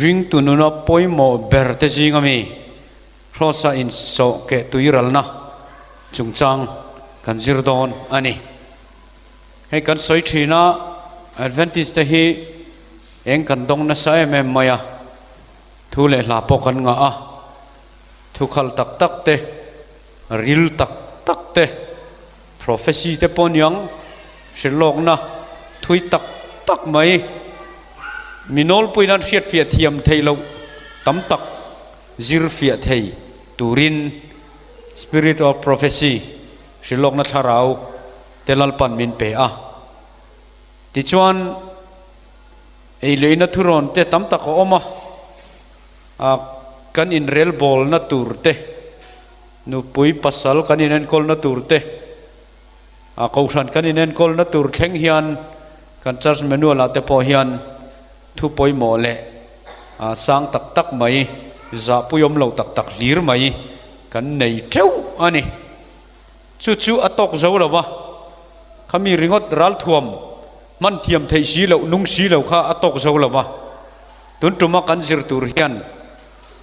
Ringtu nuna pawimawh ber te zing ami Hrawsa in sawh keh tuiralna chungchang kan zir dawn a ni. Hei kan sawi thin a, Adventist te hi eng kan dawng nasa em em mai a, thu leh hla pawh kan ngah a, thu khal tak tak te, ril tak tak te, prophecy te pawh niang hrilhlawkna thui tak tak mai, mi nawlpuiin an hriatfiah thiam theih loh tam tak zir fiah thei turin Spirit of Prophecy hrilhlawkna thlarau te Lalpan min pe a. Tichuan, ei leina thurawn te tam tak a awm a, a kan inrelbawlna tur te, nupui pasal kan inenkawlna tur te, a kohhran kan inenkawlna tur thleng hian kan church manual ah te pawh hian thu pawimawh leh sang tak tak mai, zahpuiawm lo tak tak hlir mai kan nei teuh a ni. Chu chu a tawk zo lo a, khami ringawt ralthuam hman thiam theih si loh, nung si lo kha a tawk zo lo a. Tun tuma kan zir tur hian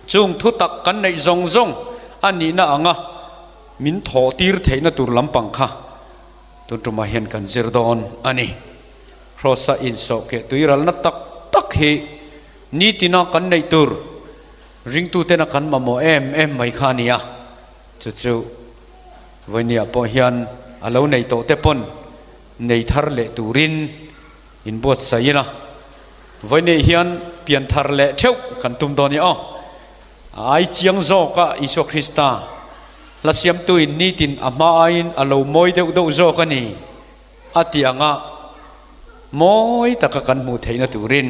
chung thu tak kan neih zawng zawng a nihna anga min thawh tir theihna tur lampang kha tun tumah hian kan zir dawn a ni. Hrawsa insawh keh tuiralna tak tak hi nitina kan neih tur ringtutena kan mamawh em em mai kha a ni a, chu chu vawinia pawh hian a lo nei tawh te pawn nei thar leh turin inbuatsaih ila vawinia hian pian thar leh theuh kan tum dawn i aw. A ai chiang zawk a Isua Krista hla siamtuin nitin a hma aiin a lo mawi deuh deuh zawk a ni. A ti anga mawi taka kan hmuh theihna turin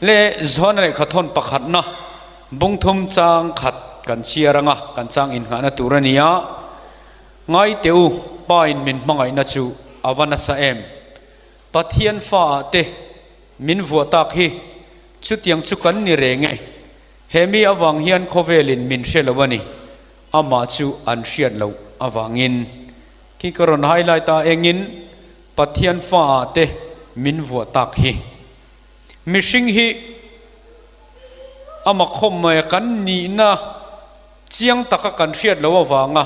leh Johana lehkha thawn pakhatna bungthum chang khat kan chhiar anga kan chang inngahna tur a ni a, Ngai teh u, Pa in min hmangaihna chu a va nasa em? Pathian fa ah te min vuah tak hi chutiang chu kan ni reng e, he mi avang hian khawvelin min hre lo a ni, amah chu an hriat loh avangin. Khi ka rawn highlight a engin Pathian fa ah te min vuah tak hi. Mihring hi ama khawm mai a kan nihna chiang taka kan hriat loh avanga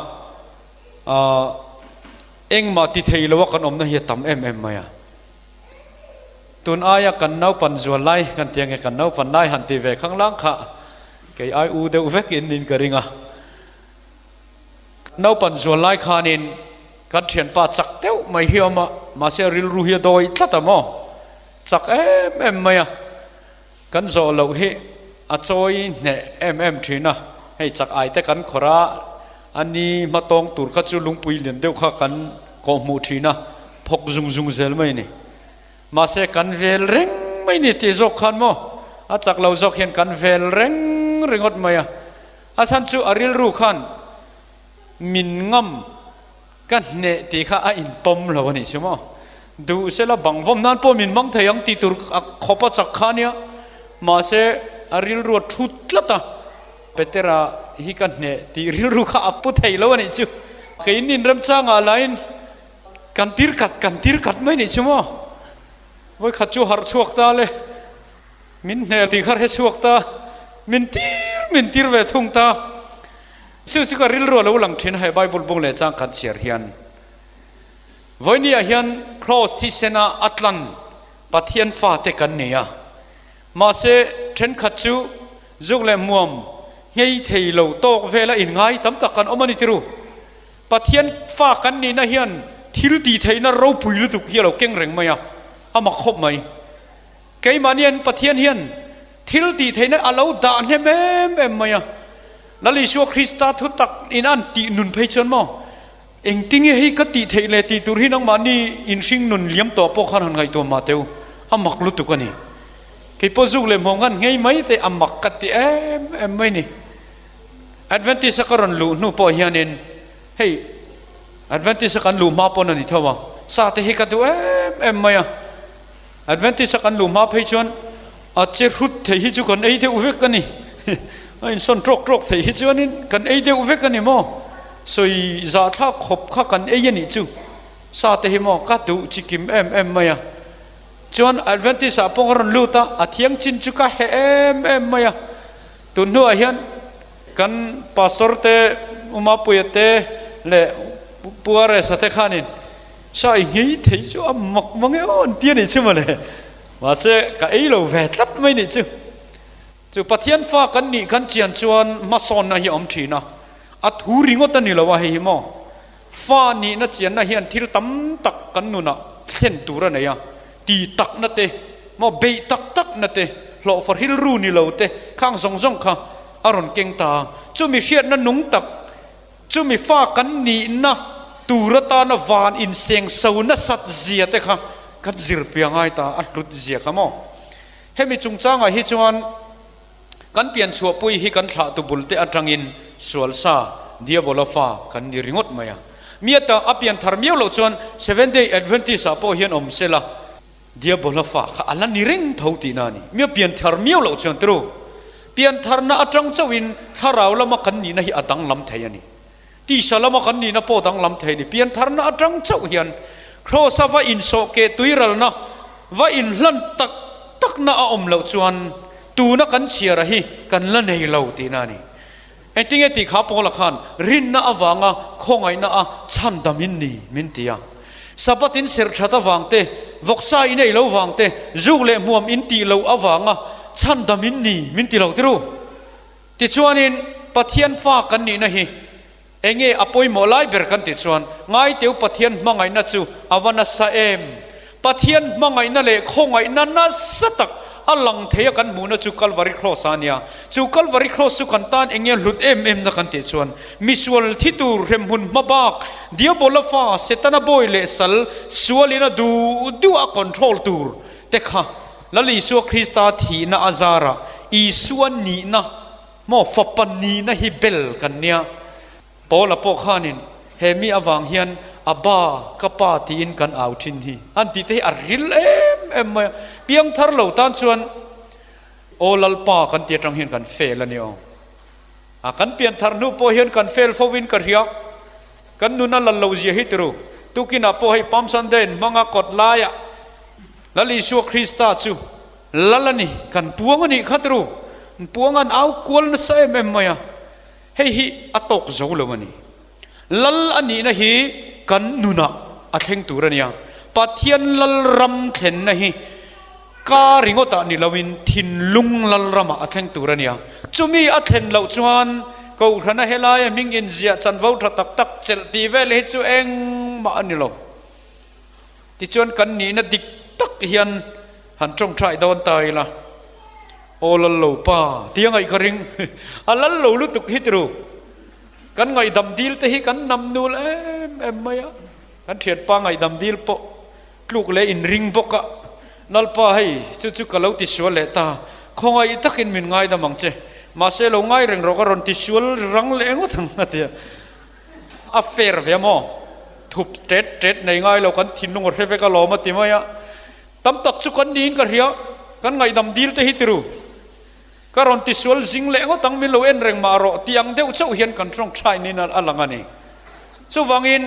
engmah ti thei loa kan awmna hi a tam em em mai a. Tun aia kan naupan zual lai kan ti ange kan naupan lai han ti ve khanglang kha kei ai u deuh vek in in ka ring a. Naupan zual lai khanin kan thianpa chak deuh mai hi a awm a, mahse a rilru hi a dawi tlat a maw? Chak em em mai a, kan zawh loh hi a chawi hneh em em thin a, hei chak ai te kan khawrh a, a ni hmatawng tur kha chu lungpui lian deuh kha kan kawhhmuh thin a, phawk zung zung zel mai a ni. Mahse kan vel reng mai ni tih zawk khan maw? A chak lo zawk hian kan vel reng ringawt mai a. A chhan chu a rilru khan min ngam ka hneh tih kha a inpawm lo a nih chu maw? Duh sela bang vawm nan pawh min hmang thei ang tih tur a khawp a chak kha nia. Mahse a rilru a thu tlat a, Petera hi ka hneh tih rilru kha a pu thei lo a nih chu. Keinin remchangah lain kan tir khat kan tir khat mai nih chu maw? Vawikhat chu harh chhuak ta le. Min hnel tih kha hre chhuak ta, min tir min tir ve thung ta. Chu chu ka rilru a lo lang thin a, he Bible bung leh chang kan chhiar hian. Vawinia hian Kraws thisena a tlan Pathian fate kan nei a, mahse thenkhat chu zuk leh hmuam nghei thei lo tawk vela inngai tam tak kan awm a ni tiru. Pathian fa kan nihna hian thil tih theihna ropui lutuk hi a lo keng reng mai a, a mak khawp mai. Keimahnian Pathian hian thil tih theihna a lo dah hnem em em mai a. Lal Isua Krista thu tak in an tih nun phei chuan maw, engtinge hei ka tih theih le tih tur hi nangmahni inhring nun liam tawh pawh khan han ngaihtuah mah teh u, a mak lutuk a ni. Kei pawh zuk leh hmuh ngan nghei mai te a mak ka ti em em mai ni. Adventist a ka rawn luh hnu pawh hianin hei Adventist a kan luh hma pawn a ni tho a, sa te hi ka duh em em mai a. Adventist a kan luh hma phei chuan a che hrut thei hi chu kan ei deuh vek a ni. A insawn trawk trawk thei hi chuanin kan ei deuh vek a ni maw? Sawi zahthlak khawp kha kan ei a nih chu. Sa te hi maw ka duh chikim em em mai a. Chuan Adventist ah pawh ka rawn lut a, a thiang chin chu ka heh em em mai a. Tun hnuah hian kan pastor te, U Mapuia te leh Pu Aresa te khanin Sai nghei thei chu a mak mang e aw an ti a nih chu mawle. Mahse ka ei lo ve tlat mai nih chu. Chu Pathian fa kan nih kan chian chuan hmasawnna hi a awm thin a, a thu ringawt a ni lo a hei hi maw. Fa nihna chianna hian thil tam tak kan nunah thlen tur a nei a, ti takna te, maw beih tak takna te, hlawhfa rilru ni lo te khang zawng zawng kha a rawn keng ta a. Chumi hriatna nung tak, chumi fa kan nihna tur atana van insengso nasat zia te kha kan zirpui a ngai ta, a hlut zia kha maw. Hemi chungchangah hi chuan kan pianchhuahpui hi kan thlahtu bulte atangin sualsa, diabola fa kan ni ringawt mai a. Miata a pianthar miau loh chuan Seventh Day Adventist ah pawh hian awm sela, diabola fa kha a la ni reng tho tihna a ni. Mia pianthar miau loh chuan turu, piantharna atang chauhin thlarau lama kan nihna hi a danglam thei a ni. Tisa lama kan nihna pawh danglam thei a ni. Piantharna atang chauh hian Kraws-a va insawh keh tuiralna, va inhlan tak takna a awm loh chuan tuna kan chhiara hi kan la nei lo tihna a ni. Engtinge tih kha Paula khan rinna avanga khawngaihna a chhandam in ni min ti a. Sabbath in serh that avang te, vawksa in ei lo vang te, zuk leh hmuam in tih loh avanga chhandam in ni min ti lo tiru. Tichuanin, Pathian fa kan nihna hi enge a pawimawh lai ber kan tih chuan, Ngaiteu Pathian hmangaihna chu a va nasa em? Pathian hmangaihna leh khawngaihna nasa tak a lang thei a kan hmuhna chu Kalvari Kraws a nia. Chu Kalvari Kraws chu kan tan enge hlut em emna kan tih chuan, misual thi tur hremhmun hma bak, Diabola fa, Setana bawi leh sal, sualin a duh duh a control tur te kha Lal Isua Krista thihna a zarah Isua nihna maw fapa nihna hi bel kan nia. Paula pawh khanin he mi avang hian Abba, ka pa tiin kan au thin hi an tih te hi a ril em em mai a. Piangthar lo tan chuan Aw Lalpa kan ti atang hian kan fail a ni aw. A kan pianthar hnu pawh hian kan fail fo in ka hria. Kan nun a lal lo zia hi tiru. Tukinah pawh hei Palm Sunday in hmang a kawt laiah Lal Isua Krista chu Lal a ni, kan puang a nih kha tiru. Puang an au kual nasa em em mai a, hei hi a tawk zo lo a ni. Lal a nihna hi kan nunah a thleng tur a nia. Pathian Lal ram thlenna hi ka ringawtah ni loin thinlung Lal ramah a thleng tur a nia. Chumi a thlen loh chuan Kohhrana helaia hming inziah chanvo tha tak tak chelh tih vel hi chu engmah a ni lo. Tichuan kan nihna dik tak hian han tawngtai dawn ta ila, Aw lal lo pa tia ngaih ka ring, a lal lo lutuk hi tiru, kan ngaihdam dil te hi kan nam nul em em mai a, kan thianpa ngaihdam dil pawh tluk leh inring bawk a, Lalpa hei chu chu ka lo tisual leh ta, khawngaih takin min ngaidam ang che, mahse lo ngai reng rawh ka rawn tisual rang leh ngawt ang a ti a. A fair ve maw? Thup tet tet nei ngai lo kan thinlung a hre vek alawm a ti mai a. Tam tak chu kan niin ka hria, kan ngaihdam dil te hi tiru. Ka rawn tisual zing leh ngawt ang min lo en reng mah rawh tih ang deuh chauh hian kan tawng thain in a lang a ni. Chuvangin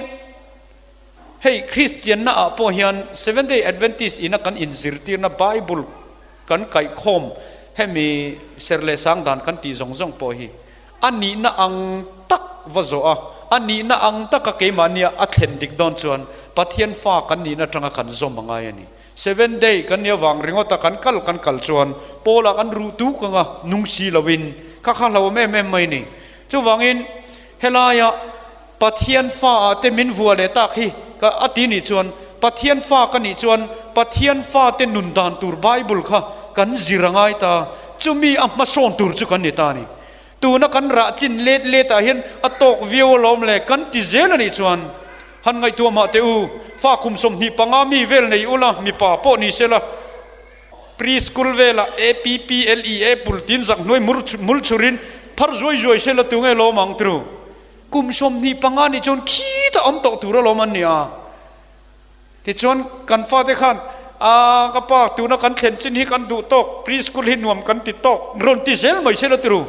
hei Kristianna ah pawh hian Seventh Day Adventist ina kan inzirtirna Bible kan kaihkhawm hemi ser leh sang dan kan tih zawng zawng pawh hi A nihna ang tak va zawh a, a nihna ang taka keimahnia a thlen dik dawn chuan Pathian fa kan nihna atanga kan zawm a ngai a ni. Seven day kan nih avang ringawta kan kal kan kal chuan Paula kan ruh tuk anga nung si loin kha kha hlauhawm em em mai ni. Chuvangin helaia Pathian fa ah te min vua leh tak hi ka a ti nih chuan Pathian fa ka nih chuan Pathian fa te nun dan tur Bible kha kan zir a ngai ta, chumi a hmasawn tur chu kan ni ta a ni. Tuna kan rah chin let let ah hian a tawk viau alawm le kan ti zel a nih chuan han ngaihtuah mah teh u, fa kum 25 mi vel nei ula mipa pawh ni sela pre school velah APPLE apple tin zak hnuai mul chhurin phar zuai zuai sela tunge lawm ang tiru. Kum 25 nih chuan khita awm tawh tur alawm an ni a. Tichuan kan fate khan, Aa ka pa, tuna kan thlen chin hi kan duh tawk, pre school hi nuam kan ti tawk, rawn ti zel mai se la tiru.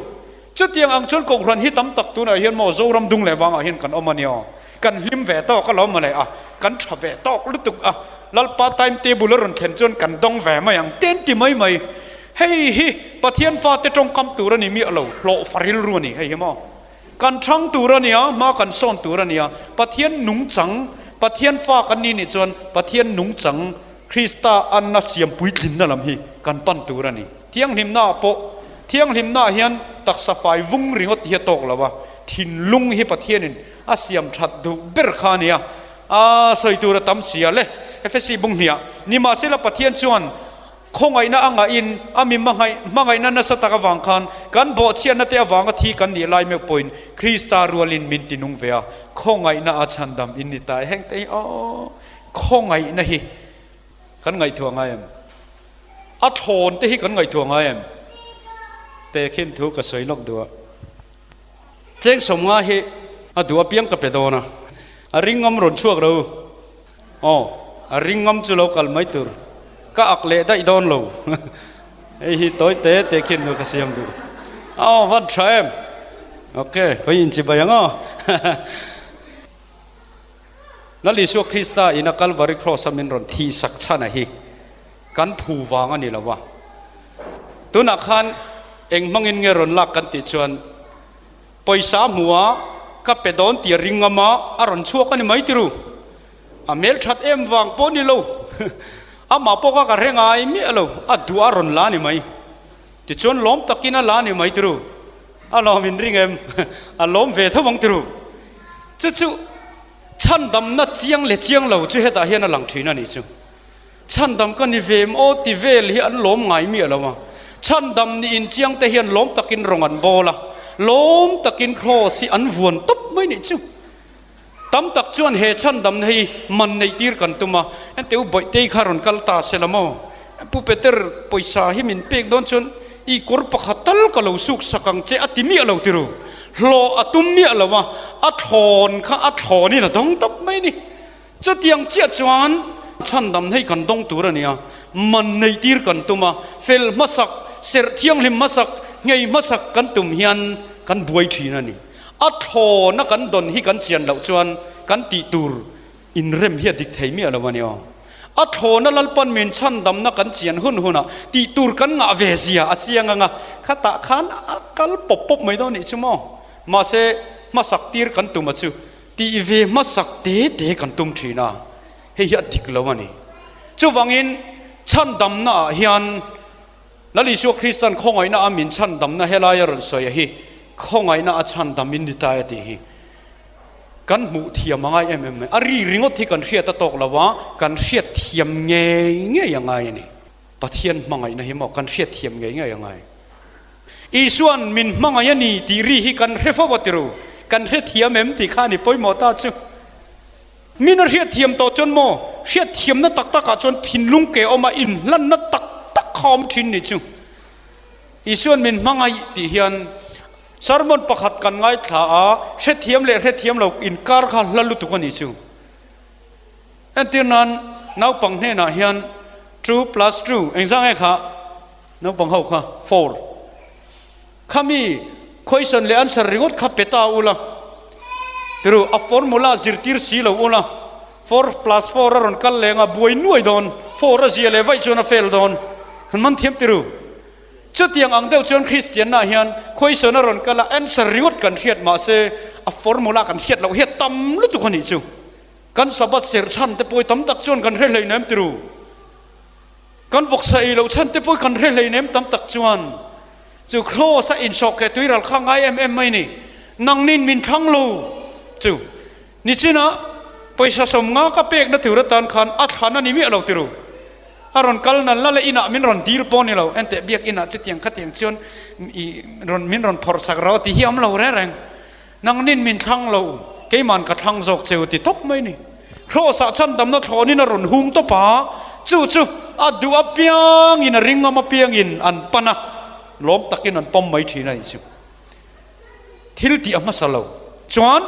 Chutiang ang chuan Kohhran hi tam tak tunah hian maw Zoram dung leh vangah hian kan awm a nia. Kan hlim ve tawk alawm mawle a, kan tha ve tawk lutuk a. Lalpa time table a rawn thlen chuan kan dawng ve mai ang te an ti mai mai. Hei hi Pathian fate tawngkam tur a ni miah lo, hlawhfa rilru a ni hei hi maw. Kan chhang tur a nia, hma kan sawn tur a nia. Pathian nungchang, Pathian fa kan ni nih chuan Pathian nungchang Krista anna siam puitlinna lam hi kan pan tur a ni. Thianghlimna ah pawh, thianghlimna ah hian taksa fai vung ringawt hi a tawk lo a, thinlung hi Pathianin a siam that duh ber kha a nia. A sawi tur a tam si a le, Efesi bung hniah. Nimahsela Pathian chuan Khawngaihna a ngahin a mi hmangaihna nasa tak avang khan kan bawhchhiatna te avanga thi kan nih lai meuh pawhin Krista rualin min ti nung ve a, khawngaihna a chhandam in ni ta e. Heng te hi aw khawngaihna hi kan ngaihtuah ngai em? A thlawn te hi kan ngaihtuah ngai em? Te khin thu ka sawi lawk duh a. Cheng sawmnga hi a duh apiang ka pe dawn a, a ringawm rawn chhuak lo. Aw, a ring ngam chu lo kal mai tur. Ka ak leh daih dawn lo. Hei hi tawi te te khin nu ka siam duh. Aw, van tha em. Ok, khawi in chibai ang aw. Lal Isua Krista ina Kalvari Cross a min rawn thih sak chhan a hi kan phu vang a ni lo a. Tunah khan eng hmangin nge rawn lak kan tih chuan Pawisa hmu a, ka pe dawn tih a ring ngam a, a rawn chhuak a ni mai tiru. A hmel that em vang pawh ni lo, amah pawh kha ka hre ngai miah lo, a duh a rawn la a ni mai. Tichuan lawm takin a la a ni mai tiru. A lawm in ring em? A lawm ve tho ang tiru. Chu chu chhandamna chiang leh chiang lo chu hetah hian a lang thin a nih chu. Chhandam ka ni ve em aw ti vel hi an lawm ngai miah lo a, chhandam ni inchiang te hian lawm takin rawng an bawl a, lawm takin kraws hi an vuan tawp mai nih chu. Tam tak chuan he chhandamna hi man neih tir kan tum a, enteh u Bawihtei kha rawn kal ta se la maw? Pu Peter pawisa hi min pek dawn chuan i kawr pakhat tal ka lo suk sak ang che a ti miah lo tiru. Hlawh a tum miah lo a, a thlawn kha a thlawnin a dawng tawp mai ni. Chutiang chiah chuan chhandam hei kan dawng tur a ni a, man nei tir kan tum a, fel hmasak, serh thianghlim hmasak, nghei hmasak kan tum hian kan buai thin a ni. A thlawna kan dawn hi kan chian loh chuan kan tih tur inrem hi a dik thei miah lo a ni aw. A thlawna Lalpan min chhandamna kan chian hun hunah tih tur kan ngah ve zia a chiang ang a, khatah khan a kal pawp pawp mai dawn nih chu maw? Mahse, hmasak tir kan tum a chu Tih ve hmasak te te kan tum thin a, hei hi a dik lo a ni. Chuvangin chhandamna ah hian Lal Isua Kristan khawngaihna a min chhandamna helai a rawn sawi a hi khawngaihna a chhandam in ni ta e tih hi kan hmuh thiam a ngai em em mai. A ri ringawt hi kan hriat a tawk lo a, kan hriat thiam ngei ngei a ngai a ni. Pathian hmangaihna hi maw kan hriat thiam ngei ngei a ngai. Isua'n min hmangaih a ni tih ri hi kan hre fo a tiru, kan hre thiam em tih kha a ni pawimawh ta chu. Min a hriat thiam tawh chuan maw, hriat thiamna tak takah chuan thinlung ke awma inhlanna tak tak kha awm thin ni chu. Isua'n min hmangaih tih hian sermon pakhat kan ngaithla a, hrethiam leh hrethiam lo inkar kha hla lutuk a ni chu. Entir nan naupang hnenah hian two plus two engzah nge kha? Naupang ho kha four khami question leh answer ringawt kha pe ta ula tiru a formula zirtir si lo ula four plus four a rawn kal leng a buai nuai dawn four a zia leh vaih chuan a fail dawn kan man thiam tiru chutiang ang deuh chuan Christian ah hian question a rawn kal a answer ringawt kan hriat mahse a formula kan hriat loh hian tam lutuk a nih chu kan Sabbath serh chhan te pawh tam tak chuan kan hre hleinem tiru. Kan vawksa ei loh chhan te pawh kan hre hleinem tam tak chuan chu Kraws a insawh keh tuiral kha ngai em em mai ni. Nangnin min thlang lo chu nichinah pawisa sawmnga ka pekna tur atan khan a thlan a ni miah lo tiru. A rawn kal nal nal a inah min rawn dil pawh ni lo. Enteh biak inah chutiang khatiang chuan i rawn min rawn phawrh sak ro tih hi a awm lo reng reng. Nangnin min thlang lo, keiman ka thlang zawk cheu ti tawp mai ni. Kraws-ah chhandamna thlawnin a rawn hung tawp a, chu chu a duh apiangin a ring ngam apiangin an pan a, lawm takin an pawm mai thin a nih chu. Thil tih a hmasa lo. Chuan,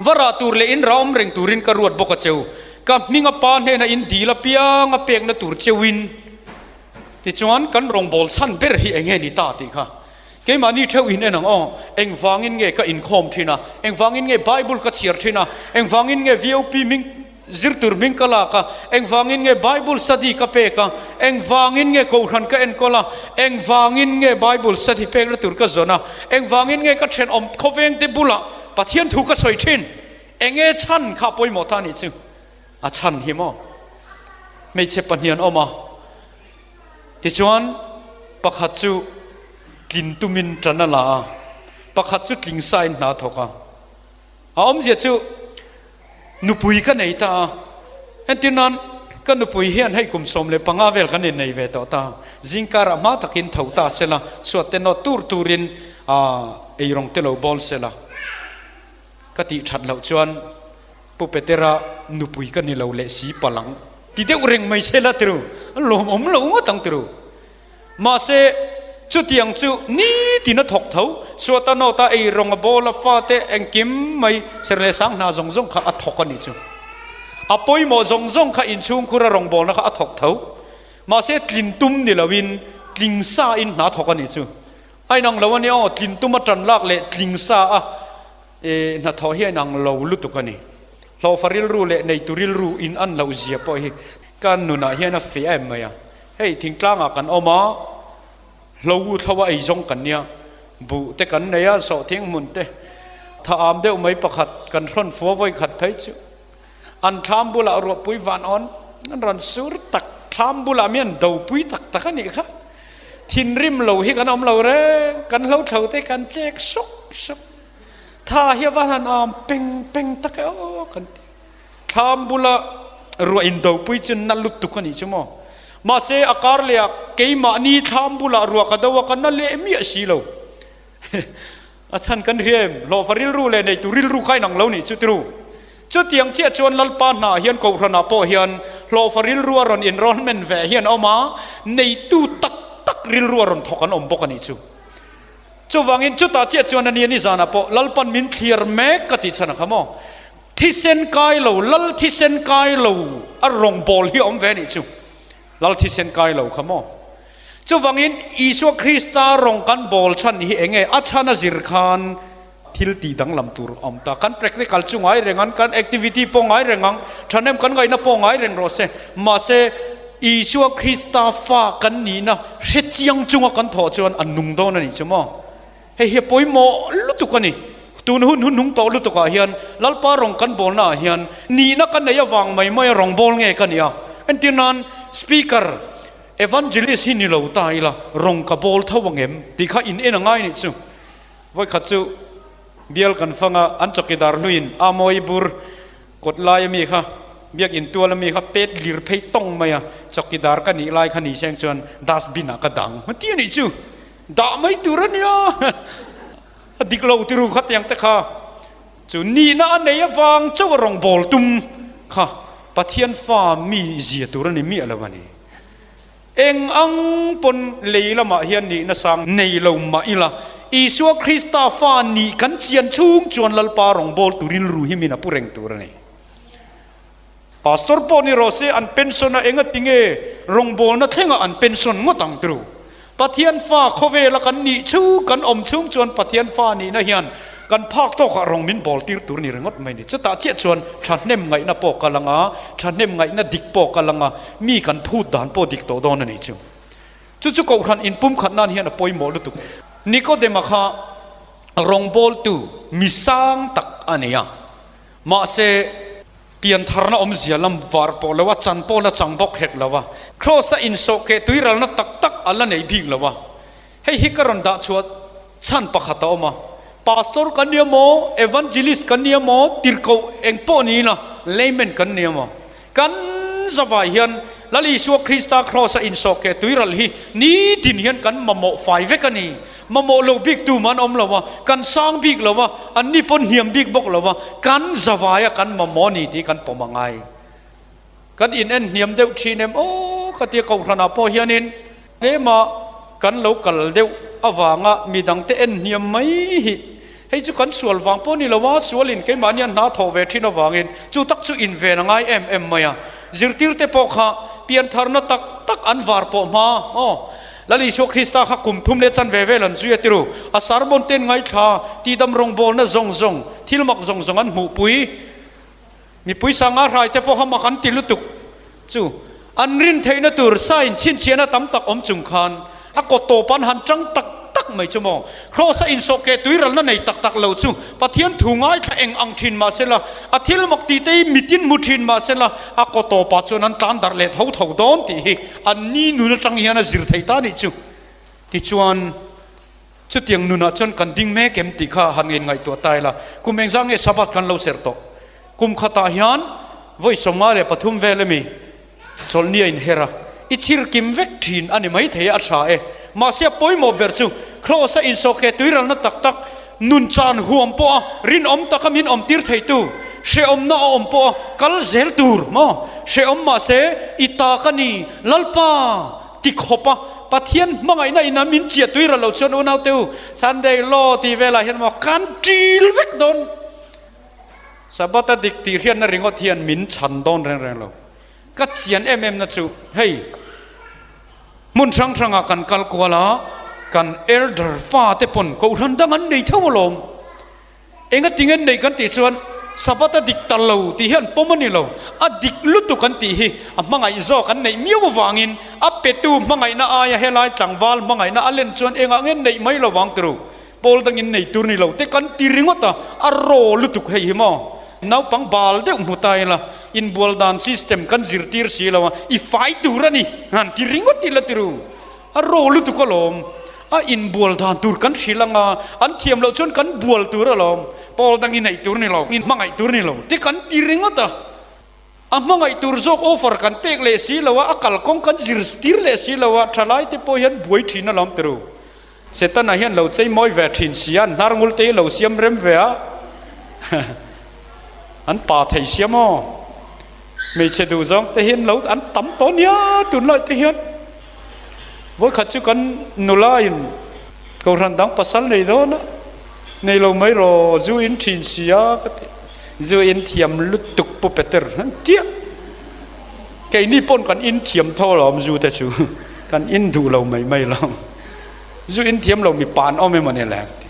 va rah tur leh in rah awm reng turin ka ruat bawk a cheu. Ka hming a pa hnena in dil apiang a pekna tur cheuin. Tichuan, kan rawngbâwl chhan ber hi eng nge ni ta tih kha Keimahni theuh in en ang aw, engvangin nge ka inkhawm thin a, engvangin nge Bible ka chhiar thin a, engvangin nge VOP hming zir tur hming ka lak a, engvangin nge Bible study ka pek a, engvangin nge kohhran ka enkawl a, engvangin nge Bible study pekna tur ka zawn a, engvangin nge ka thenawm khawveng te bulah Pathian thu ka sawi thin, enge chhan kha pawimawh ta a nih chu? A chhan hi maw? Hmeichhe pahnian awm a, tichuan pakhat chu tlin tumin tan a la a, pakhat chu tling sain hna a thawk a. A awmzia chu nupui ka nei ta a, entir nan ka nupui hian hei kum 15 vel kan innei ve tawh ta, zingkarah hma takin tho ta sela, chhuat te nawt tur turin eirawng te lo bawl sela ka tih that loh chuan Pu Petera nupui ka ni lo leh si palang ti deuh reng mai sela tiru, lawmawm lo ngawt ang tiru. Mahse, chutiang chu nitin a thawk tho. Suata nawta ei rawng a bawl a fate engkim mai ser leh sang hna zawng zawng kha a thawk a nih chu. A pawimawh zawng zawng kha inchhungkhur a rawngbawlna kha a thawk tho. Mahse, tlin tum ni loin tling sa in hna thawk a nih chu. A inang lo a nia aw, tlin tum a tan lak leh tling sa a hnathawh hi a inang lo lutuk a ni. Hlawhfa rilru leh neitu rilru in an loh zia pawh hi kan nunah hian a feh em mai a. Hei thingtlangah kan awm a, hlo thlo a ei zawng kan nia, buh te kan nei a, sawhthing hmun te tha am deuh mai pakhat kan hrawn fua vawi khat phei chu an thlam bulah ruahpui van awn an rawn sur tak, thlam bulah mi an dopui tak tak a nih kha, thinrim lo hi kan awm lo reng, kan hlo thlo te kan chek suk suk, tha hi a van han am peng peng tak e aw kan ti. Thlam bula ruah indopui chu na lutuk a nih chu maw? Mahse a kar leh ah keimahni thlam bulah ruah ka do a ka na leh miah si lo. A chhan kan hria em? Hlawhfa rilru leh neitu rilru kha inang lo nih chu tiru. Chutiang chiah chuan Lalpa hnaah hian Kohhranah pawh hian hlawhfa rilru a rawn enrollment ve hian a awm a, neitu tak tak rilru a rawn thawk an awm bawk a nih chu. Chuvangin chutah chiah chuan a ni a ni zanah pawh Lalpan min thlir mek ka tih chhan a kha maw? Thisen kai lo, Lal thisen kai lo a rawngbâwl hi a awm ve a nih chu. Lal thisen kai lo kha maw? Chuvangin Isua Krista rawng kan bâwl chhan hi eng nge? A chhan a zir khan thil tih danglam tur a awm ta. Kan practical chu ngai reng ang, kan activity pawh ngai reng ang, thahnem kan ngaihna pawh ngai reng rawh se. Mahse, Isua Krista fa kan nihna hre chiang chunga kan thawh chuan a nung dawn a nih chu maw? Hei hi a pawimawh lutuk a ni. Tun hun hun hnung tawh lutukah hian Lalpa rawng kan bawlnaah hian nihna ka nei avang mai mai a rawng bawl nge ka ni a. Entir nan Speaker, Evangelist hi ni lo ta ila rawng ka bawl tho ang em tih kha in en a ngai nih chu. Vawikhat chu bial kan fang a, an chawkidar hluiin Amawi bur kawt lai ami kha biakin tual ami kha pet lir phei tawng mai a, chawkidar ka nih lai kha ni seng chuan dustbin ah ka dang ti a nih chu. Dah mai tur a nia, a dik lo tiru khatiang te kha chu nihna a nei avang chauh a rawn bawl tum kha Pathian fa mi zia tur a ni miah lo a ni. Eng ang pawn lei lamah hian nihna sang nei lo mah ila, Isua Krista fa nih kan chian chhung chuan Lalpa rawngbawltu rilru hi min a pu reng tur a ni. Pastor pawh ni rawh se an pension a enga tinge rawngbawlna thlengah an pension ngawt ang tru. Pathian fa khawvela kan nih chu kan awm chhung chuan Pathian fa nihna hian kan phak tawkah rawng min bawl tir tur ni ringawt mai ni. Chutah chiah chuan thahnem ngaihna pawh ka lang a, thahnem ngaihna dik pawh ka lang a, mi kan phut dan pawh dik tawh dawn a ni chu. Chu chu Kohhran inpumkhat nan hian a pawimawh lutuk. Nikodema kha rawngbawltu mi sang tak a nei a. Mahse, piantharna awmzia lam var pawh lo a, chan pawh la chang bawk hek lo a, Kraws-a insawhkeh tuiralna tak tak a la nei bik lo a. Hei hi ka rawn dah chhuah chhan pakhat a awm a, Pastor kan nia maw, Evangelist kan nia maw, tirhkoh eng pawh niin a, layman kan nia maw? Kan zavai hian Lal Isua Krista Kraws-a insawhkeh tuiral hi nitin hian kan mamawh fai vek a ni. Mamawh lo bik tu man awm lo a, kan sang bik lo a, anni pawn hniam bik bawk lo a, kan zavaia kan mamawh a ni tih kan pawm a ngai. Kan in en hniam deuh thin em aw ka tia Kohhranah pawh hianin tlema kan lo kal deuh avanga midangte en hniam mai hi hei chu kan sual vang pawh ni lo a, sualin keimahni an hna thawh ve thin avangin chu tak chu inven a ngai em em mai a. Zirtirte pawh kha piantharna tak tak an var pawh hma aw. Lal Isua Krista kha kum thum leh chanve vel an zui a tiru. A sermon ten ngaithla, tihdam rawngbawlna zawng zawng, thil mak zawng zawng an hmuhpui. Mipui sanga hrai te pawh kha mak an ti lutuk chu an rin theihna tur sign chhinchhiahna tam tak awm chung khan a kaw tawp an han tang tak tak mai chu maw? Kraws a insawh keh tuiralna nei tak tak lo chu Pathian thu ngaithla eng ang thin mah sela, a thil mak tih te hi mitin hmu thin mah sela, a kaw tawpah chuan an tlan darh leh tho tho dawn tih hi an ni nun atang hian a zir thei ta nih chu. Tichuan, chutiang nunah chuan kan ding mek em tih kha han inngaihtuah ta ila, kum engzah nge Sabbath kan lo serh tawh? Kum khatah hian vawi 53 vel emi Chawlhni a inher a, i chhir kim vek thin a ni maithei a, a tha e. Mahse a pawimawh ber chu Kraws-a insawhkeh tuiralna tak tak, nun chan huam pawha rinawm taka min awmtir theitu, hrehawmna a awm pawha kal zel tur maw? Hrehawm mahse i ta ka ni, Lalpa! ti khawpa Pathian hmangaihna ina min chiah tuiral lo chuan unaute u, Sunday law tih velah hian maw kan ṭil vek dawn. Sabbath a dik tih hriatna ringawt hian min chhan dawn reng reng lo. Ka chian em em na chu hei hmun hrang hrangah kan kal kual a, kan elder fa te pawn kohhran dang an nei tho alawm. Enga tinge an neih kan tih chuan Sabbath a dik ta lo tih hi an pawm a ni lo. A dik lutuk an tih hi a hmangaih zawk an neih miau avangin a petu hmangaihna aia helai tlangval hmangaihna a len chuan engah nge neih mai lo vang turu. Pawl dangin nei tur ni lo te kan ti ringawt a, a raw lutuk hei hi maw? Naupang bal deuh hmu ta ila, inbual dan system kan zirtir si lo a, i fai tur a ni han ti ringawt ila ti ru. A raw lutuk alawm, a inbual dan tur kan hrilh ang a, an thiam loh chuan kan bual tur alawm, pawl dangin neih tur ni lo, inhmangaih tur ni lo te kan ti ringawt a. A hmangaih tur zawk offer kan pek leh si lo a, a kalkawng kan zirtir leh si lo a, thalai te pawh hian buai thin alawm ti ru. Setana hian lo chei mawi ve thin si a, an hnar ngul te hi lo siam rem ve a, an pa thei sia maw? Hmeichhe duh zawng te hian lo an tam tawh nia tunlai te hian. Vawikhat chu kan nula in Kohhran dang pasal nei dawn a, nei lo mai rawh, zu in thin si a ka ti. Zu in thiam lutuk Pu Peter an tia. Keini pawn kan in thiam tho alawm zu te chu, kan in duh lo mai mai lo. Zu in thiam lo mipa an awm emaw ni le ka ti.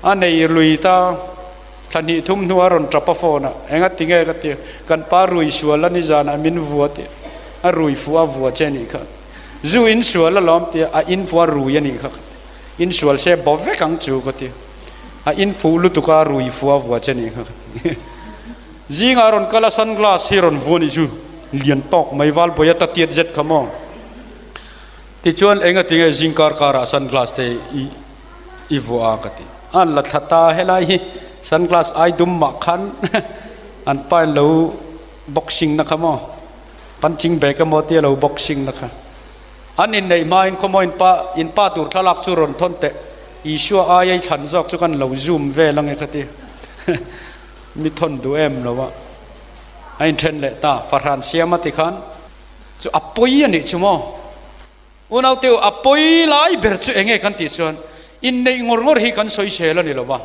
A nei lui ta, thla hnih thum hnu a rawn tap a phone a, enga tinge ka ti, kan pa rui sual a nizanah min vua tih, a rui fuh a vua che nih kha. Zu in sual alawm tia a in fuh a rui a nih kha ka ti. In sual se bo vek ang chu ka ti. A in fuh lutuk a rui fuh a vua che nih kha ka ti. Zingah rawn kal a sunglass hi rawn vua nih chu lian tawk mai Valbawi a ta tiat zet kha maw. Tichuan enga tinge zing kar karah sunglass te i i vuah a ka ti. A la thla ta helai hi sunglass ai dum mah khan an pa in lo boxing na kha maw. Punching bag emaw tia lo boxing na kha. An inneih hmain khawmaw in pa in pa tur thlalak chu rawn thawn teh. Isua aia i thlan zawk chu kan lo zoom vel ange kha ti. Mi thawn duh em lo a. A inthen leh ta fahran siam a ti khan chu a pawi a nih chu maw. Unaute u a pawi lai ber chu enge kan tih chuan inneih ngawr ngawr hi kan sawisel a ni lo va.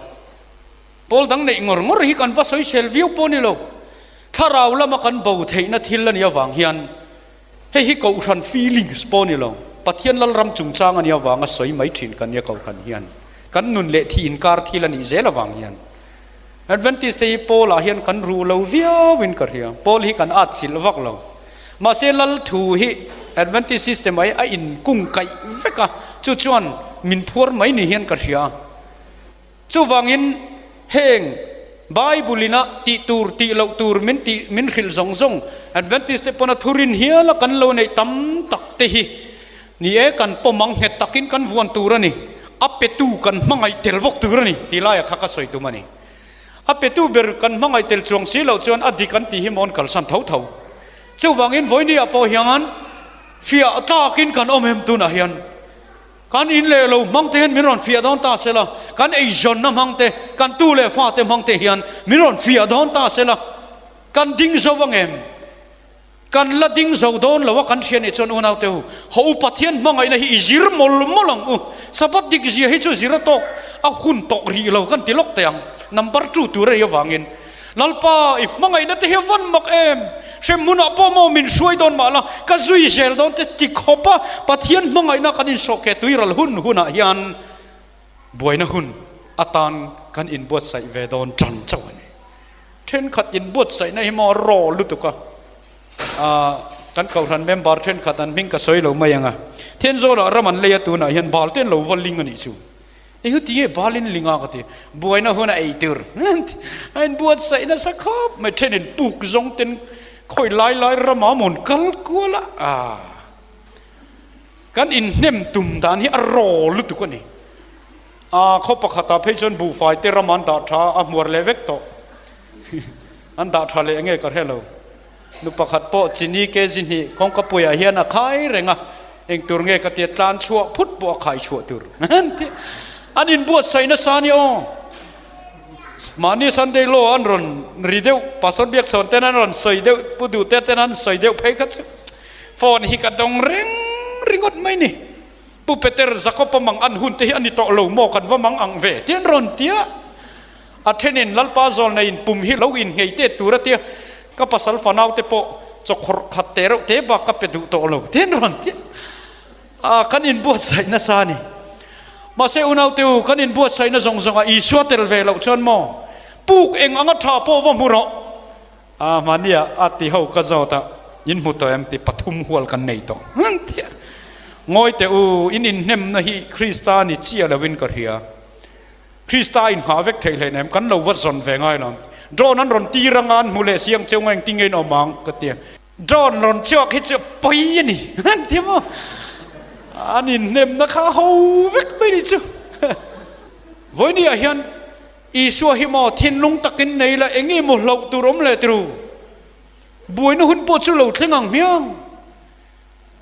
Pawl dang neih ngawr ngawr hi kan va sawisel viau pawh ni lo. Thlarau lama kan bo theihna thil a nih avang hian hei hi Kohhran feelings pawh ni lo, Pathian Lalram chungchang a nih avanga sawi mai thin kan nia Kohhran hian kan nun leh thi inkar thil a nih zel avang hian Adventist te hi Paul ah hian kan ruh lo viau in ka hria. Paul hi kan at chilh vak lo. Mahse Lal thu hi Adventist system ah hi a inkungkaih vek a, chu chuan min phuar mai ni hian ka hria. Chuvangin heng Bible ina tih tur tih loh tur min tih min hrilh zawng zawng Adventist te pawna thurin hiala kan lo neih tam tak te hi ni e kan pawm ang nghet takin kan vuan tur a ni. A petu kan hmangaih tel bawk tur a ni tih laia kha ka sawi tum a ni. A petu ber kan hmangaih tel chuang si loh chuan a dik an tih hi mawn kalsan tho tho. Chuvangin vawinia pawh hian fiah tlakin kan awm em tunah hian. Kan in leh lo hmang te hian min rawn fiah dawn ta se la, kan eizawnna hmang te, kan tu leh fa te hmang te hian min rawn fiah dawn ta se la, kan ding zo ang em? Kan la ding zo dawn lo a kan hria nih chuan unaute u, haw u Pathian hmangaihna hi i zir mawlh mawlh ang u. Sabbath dik zia hi chu zir a tawk a hun tawk rih lo kan ti lawk teh ang. Number two tur a nih avangin Lalpa, i hmangaihna te hi a van mak em? Hremhmunah pawh maw min hruai dawn mah la, ka zui zel dawn te ti khawp a, Pathian hmangaihna kan insawhkeh tuiral hun hunah hian buaina hun atan kan inbuatsaih ve dawn tan chauh a ni. Thenkhat inbuatsaihna hi maw a raw lutuk a, aah kan kohhran member thenkhat an hming ka sawi lo mai ang a, Thenzawl-ah ram an lei a tunah hian bal te an lo va ling a nih chu. Eng ti nge bal in ling a ka ti, buaina hun a ei tur a inbuatsaih nasa khawp mai, thenin puk zawng ten khawi lai lai ramah mawn kal kual a, aah kan inhnem tum dan hi a raw lutuk a ni. A khaw pakhatah phei chuan buhfai te ram an dah tha a hmuar leh vek tawh. An dah tha leh nge ka hre lo. Nu pakhat pawh chini kg hnih kawngka puiah hian a khai reng a, eng tur nge ka tia tlan chhuah phut pawh a khai chhuah tur. An inbuatsaih nasa a ni aw. Mahni Sunday law an rawn ri deuh, Pastor Biakchhawn ten an rawn sawi deuh, Pu Duhte ten an sawi deuh phei kha chu phone hi ka dawng reng ringawt mai ni. Pu Peter, Jakob-a mang an hun te hi a ni tawh lo maw kan va mang ang ve? Ti an rawn ti a. A thenin Lalpa zawlnei in pum hi lo inngei te tur a tia, ka pasal fanau te pawh chawkhawrh khat te reuh te bak ka pe duh tawh lo ti an rawn ti a. A, kan inbuatsaih nasa a ni. Mahse unaute u, kan inbuatsaihna zawng zawngah Isua tel ve loh chuan maw puk eng anga tha pawh va hmu rawh. A hmania a ti ho ka zawt a, in hmu tawh em ti pathum hual kan nei tawh tia. Ngawi teh u, in inhnemna hi Krista ni chiah loin ka hria. Krista inghah vek theih hleinem, kan lo va zawn ve ngai lo. Drone an rawn tir anga an hmu leh si ang cheu nga engtin nge in awm ang ka ti a. Drone rawn chhuak hi chu pawi a ni an ti maw? An inhnemna kha a ho vek mai ni chu. Vawinia hian Isua hi maw thinlung takin nei la eng nge maw hlauh tur awm leh tiru? Buaina hun pawh chu lo thleng ang hmiang.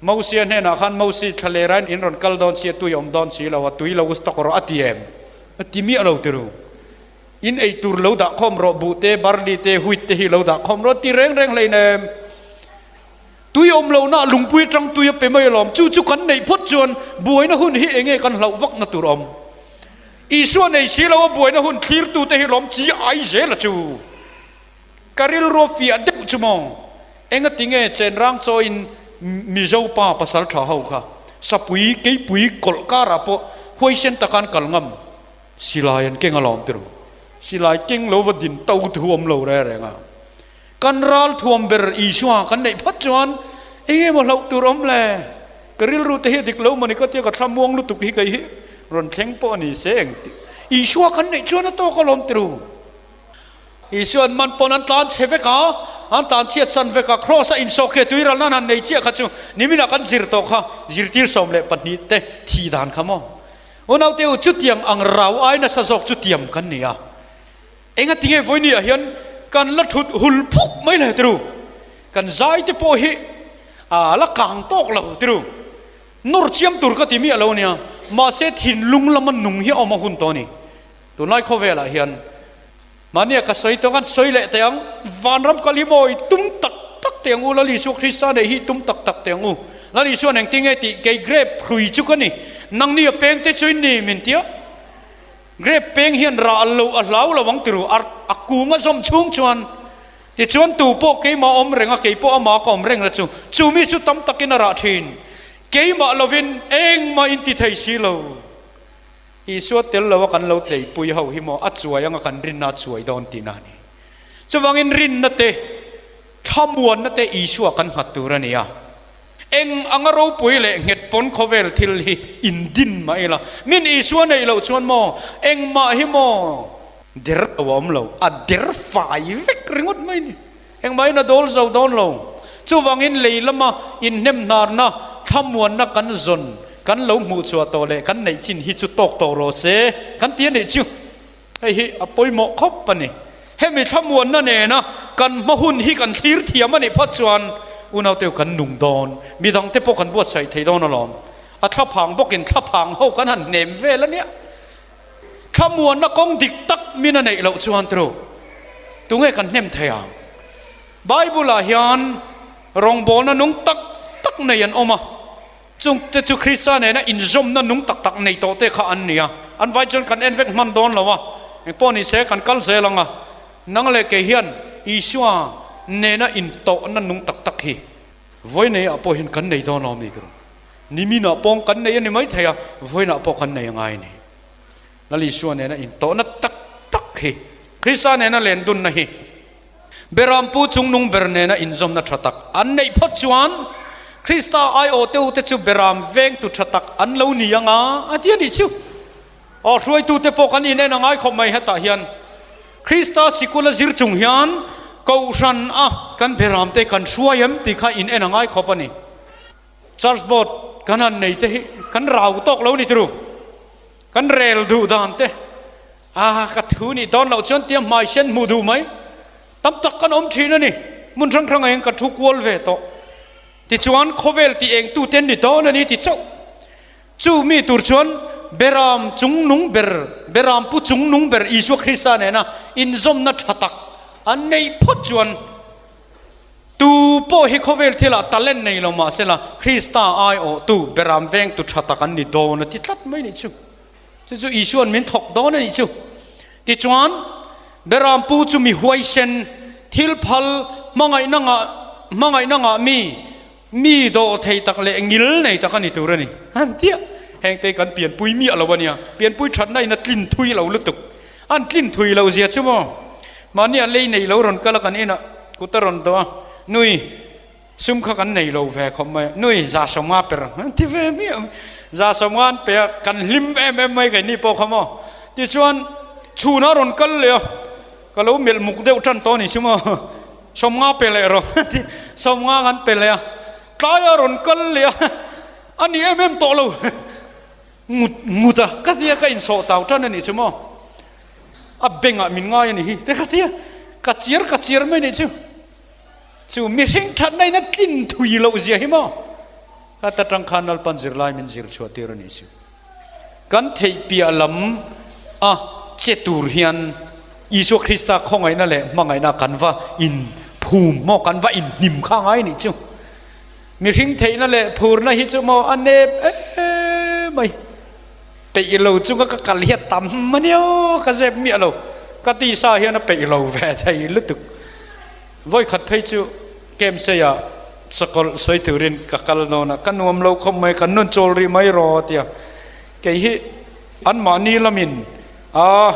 Mosia hnenah khan Mosi thla leh rain in rawn kal dawn si a, tui a awm dawn si lo a, tui lo stock rawh a ti em? A ti miah lo tiru. In ei tur lo dah khawm rawh, buh te, barley te, wheat te hi lo dah khawm rawh a ti reng reng hleinem. Tui awm lohna lungpui atang tui a pe mai alawm. Chu chu kan neih phawt chuan buaina hun hi enge kan hlauh vakna tur awm? Isua nei si lo a buaina hun thlirtute hi lawm chi ai zel a chu. Ka rilru a fiah deuh chu maw? Engati nge chenrang chawiin Mizo pa pasal tha ho kha sapui keipui kawlh karah pawh huaisen taka an kal ngam? Silai an keng alawm ti ru. Silai keng lo va din to thu awm lo reng reng a. Kan ral thuam ber Isua kan neih phawt chuan eng emaw hlauh tur awm le? Ka rilru te hi a dik lo mawni ka tia ka thla muang lutuk hi kei hi rawn thleng pawh a ni se eng tih Isua kan neih chuan a tawk alawm ti ru. Isua an man pawn an tlan chhe vek a, an tlan chhiat san vek a, Kraws a insawh khi a tuiral nan han nei chiah kha chu niminah kan zir tawh kha zirtir 12 te thi dan kha maw? Unaute u chutiang ang rau ai nasa zawk chu tiam kan ni a. Engati nge vawinia hian kan la thut hul phuk mai le tiru? Kan zai te pawh hi a la kang tawk lo tiru? Nawr chiam tur ka ti miah lo ania, mahse thinlung lama nung hi a awm a hun tawh a ni. Tunlai khawvelah hian mahnia ka sawi tawh khan sawi leh teh ang, vanram kal hi maw i tum tak tak teh ang u, Lal Isua Krista neih hi i tum tak tak teh ang u. Lal Isuan engtin nge tih kei grape hrui chu ka ni, nangni a peng te chu in ni min tia. Grape peng hian rah lo a hlau lo ang tiru, a a kung a zawm chhung chuan tichuan tu pawh keimah awm reng a, kei pawh amah ka awm reng la chu, chu mi chu tam takin a rah thin. Keimah lovin engmah in ti thei si lo. Isua tel lo a kan lo tleipui ho hi maw a chuai anga kan rinna a chuai dawn tihna a ni. Chuvangin rinna te, thlamuanna te Isua kan nghat tur a ni a. Eng anga ropui leh nghet pawn khawvel thil hi in din mah ila, min Isua neih loh chuan maw, engmah hi maw der lo a awm lo, a der fai vek ringawt mai ni. Engmahin a dawl zo dawn lo. Chuvangin lei lama inhnem hnarna, thlamuanna kan zawn, kan lo hmuh chhuah tawh leh kan neih chin hi chu tawk tawh rawh se kan ti a nih chu. Hei hi a pawimawh khawp a ni. Hemi thlamuanna nena kan hma hun hi kan thlir thiam a nih phawt chuan unauteu kan nung dawn, midangte pawh kan buatsaih thei dawn alawm. A thlaphang bawkin thlaphang ho kan han hnem vel a nia. Thlamuanna kawng dik tak min a neih loh chuan tru tunge kan hnem thei ang? Bible-ah hian rawngbawlna nung tak tak nei an awm a. Chungte chu Krista nena inzawmna nung tak tak nei tawhte kha an ni a, an vai chuan kan en vek hman dawn lo a, engpawh ni se kan kal zel ang a, nang leh kei hian Isua nena intawhna nung tak tak hi vawineia pawh hian kan nei dawn awm ni tur. Niminah pawng kan nei a ni maithei a, vawiinah pawh kan nei a ngai a ni. Lal Isua nena intawhna tak tak hi, Krista nena lendunna hi. Berampu chungnung ber nena inzawmna tha tak an neih phawt chuan Krista aiawh te ute chu beram vengtu tha tak an lo ni anga a ti a nih chu. Aw hruaitute pawh kan inen a ngai khawp mai hetah hian Krista sikul a zir chung hian Kohhran a kan beram te kan hruai em tih kha inen a ngai khawp a ni. Church board kan han nei te hi kan rau tawk lo ni turu. Kan rel duh dan te a ka thu nih dawn loh chuan tia hmai sen hmuh duh mai tam tak kan awm thin a ni. Hmun hrang hrang ah hian ka thu kual ve tawh. Tichuan khawvel tih eng tu te an ni dawn a ni ti chauh. Chu mi tur chuan Beram chungnung ber, Beram pu chungnung ber Isua Krista nena inzawmna tha tak an neih phawt chuan tu pawh hi khawvel thilah talent nei lo mah sela Krista aiawhtu Beram vengtu tha tak an ni dawn a ti tlat mai nih chu. Chu chu Isua'n min thawk dawn a nih chu. Tichuan Beram pu chu mi huaisen, thil phal, hmangaihna ngah, hmangaihna ngah mi, Mi dawh thei tak leh ngil nei tak a ni tur a ni. An tia, hengte kan pianpui miah lo a nia, pianpui thatna in a tlin thui lo lutuk. An tlin thui lo zia chu maw? Mahni a lei nei lo rawn kal a kan inah kut a rawn dawh a, Nui, sum kha kan nei lo ve khawp mai a, Nui, 150 per ang, an ti ve miah mai. 150 an pe a, kan hlim em em mai keini pawh kha maw? Tichuan, chhunah a rawn kal leh a, ka lo melh muk deuh tan tawh a ni chu maw? 50 pe leh rawh a ti, 50 an pe leh a, tlai a rawn kal leh a, a ni em em tawh lo, ngut ngut a, ka tia ka insawh tau tan a nih chu maw, a bengah min ngai a nih hi te ka tia, ka chiar ka chiar mai a nih chu, chu mihring thatna in a tlin thui loh zia hi maw, ka ta tang khan Lalpan zirlai min zir chhuah tir a nih chu. Kan theih piah lam a che tur hian Isua Krista khawngaihna leh hmangaihna kan va in phum maw, kan va in hnim kha ngai nih chu. Mihring theihna leh phurna hi chu maw a nep em mai. Peih lo chunga ka kal hi a tam a nia ka zep miah lo. Ka tisa hian a peih lo ve thei lutuk. Vawikhat phei chu Kemsei-ah sakawlh sawi turin ka kal dawn a, ka nuam lo khawp mai, kan nun chawl rih mai rawh a ti a. Kei hi anmahni lamin a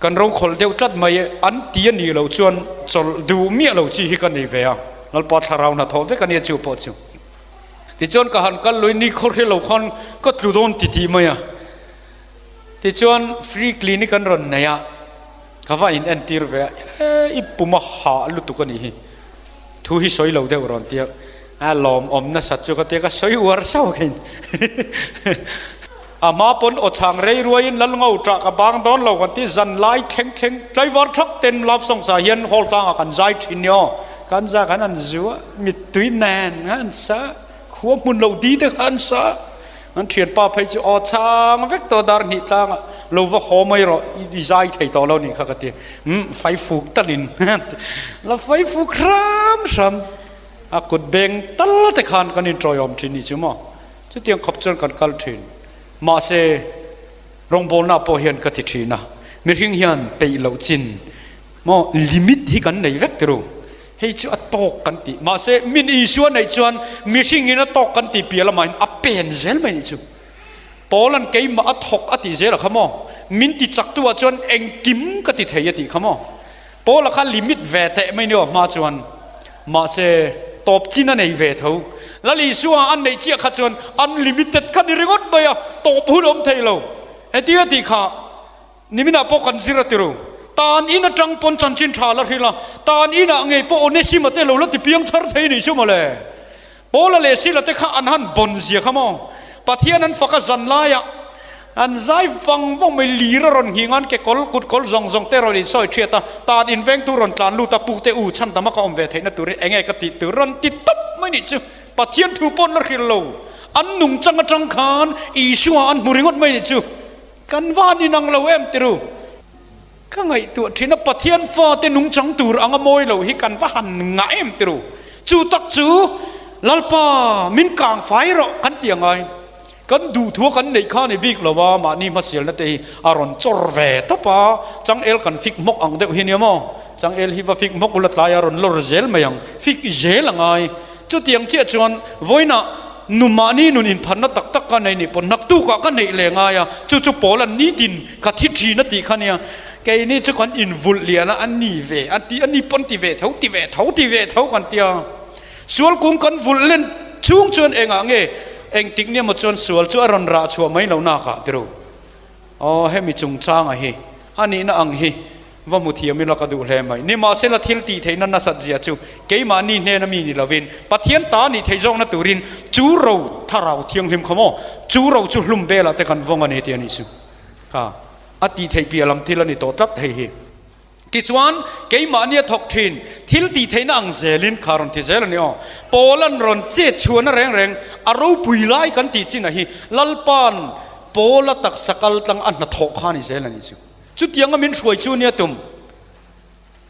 kan rokhawlh deuh tlat mai an ti a nih loh chuan chawlh duh miah lo chi hi ka nei ve a, Lalpa thlarau hnathawh vek a nia chu pawh chu. Tichuan ka han kal lui ni khaw hre lo khan ka tlu dawn ti tih mai a. Tichuan free clinic an rawn nei a, ka va in entir ve a, e i pum a hah lutuk a nih hi, thu hi sawi lo deuh rawn tia, a lawmawm nasat chu ka tia ka sawi uar sauh khin. A hma pawn aw chhang rei ruaiin lal ngo ṭah ka bang dawn lo kan ti, zan lai thleng thleng tlaivar thak ten love song sa hian hall tlangah kan zai ṭhin ni aw, kan za khan an zu a, mittui nen khan an sa, khua hmun lo di te khan an sa. An thianpa phei chu aw chhang vek tawh dar hnih tlangah lo va haw mai rawh i zai thei tawh lo nih kha ka ti. Umm fai fuk talin la fai fuk hram hram a kut beng tal te khan kan inṭawiawm ṭhin nih chu maw. Chutiang khawp chuan kan kal ṭhin. Mahse rawngbawlna pawh hian ka ti ṭhin a, mihring hian peih loh chin maw limit hi kan nei vek tiru. Hei chu a tawk kan tih. Mahse, min Isua neih chuan mihringin a tawk kan tih piah lamahin a pen zel mai nih chu. Paula'n keimah a thawk a tih zel a kha maw? Min ti chaktu ah chuan engkim ka ti thei a tih kha maw? Paula kha limit ve teh mai ni aw hma chuan. Mahse, tawp chin a nei ve tho. Lal Isua an neih chiah kha chuan unlimited kha ni ringawt mai a, tawp hun awm thei lo. Heti a tih kha. Niminah pawh kan zir a ti ru. Tan in atang pawn chanchin tha la hrilh a, tan inah ngei pawh Onesima te lo la ti piang thar thei nih chu mawle. Paula leh Sila te kha an han bawn zia kha maw. Pathian an fak a zan laiah an zai vang vang mai lir a rawn nghing a, an kekawl kut kawl zawng zawng te rawn insawi thiat a, tan in vengtu rawn tlan lut a, pute u chhan tam a ka awm ve theihna turin enge ka tih tur rawn ti tawp mai nih chu. Pathian thu pawn la hrilh lo. An nungchang atang khan Isua an hmu ringawt mai nih chu. Kan van inang lo em tiru? Ka ngaihtuah thin a, Pathian fate nungchang tur anga mawi lo hi kan va han ngah em tiru? Chu tak chu Lalpa min kang fai rawh kan ti angai. Kan duhthua kan neih kha ni bik lo a, mahni hmasialna te hi a rawn chawr ve tawp a, changel kan fik hmawk ang deuh hi nia maw? Changel hi va fik hmawk ula tlai a rawn lawr zel mai ang, fik zel angai. Chutiang chiah chuan vawiinah nu mahni nun inphanna tak tak ka nei nih pawh naktukah ka neih leh ngai a, chu chu Paula'n nitin ka thi thin a tih kha nia. Keini chu kan invulh lian a, a ni ve an ti, a ni pawn ti ve tho, ti ve tho, ti ve tho kan tia. Sual kung kan vulh len chhung chuan engah nge engtik nia maw chuan sual chu a rawn rah chhuah mai lo nakah tiru. Aw hemi chungchanga hi a nihna ang hi va hmu thiam ila ka duh hle mai. Nimahsela thil tih theihna nasat zia chu keimahni hnena mi ni lovin Pathian ta nih theih zawkna turin chu ro tharau thianghlim kha maw chu ro chu hlum belah te kan vawng a ni ti a nih chu kha a tih theih piah lam thil a ni tawh tlat hei hi. Tichuan, keimahnia thawk thin thil tih theihna ang zelin kha rawn ti zel a ni aw. Paula'n rawn chet chhuahna reng reng a ropui lai kan tih chinah hi Lalpa'n Paula taksa kal tlang a hnathawh kha a ni zel a ni chu. Chutianga min hruai chu nia tum.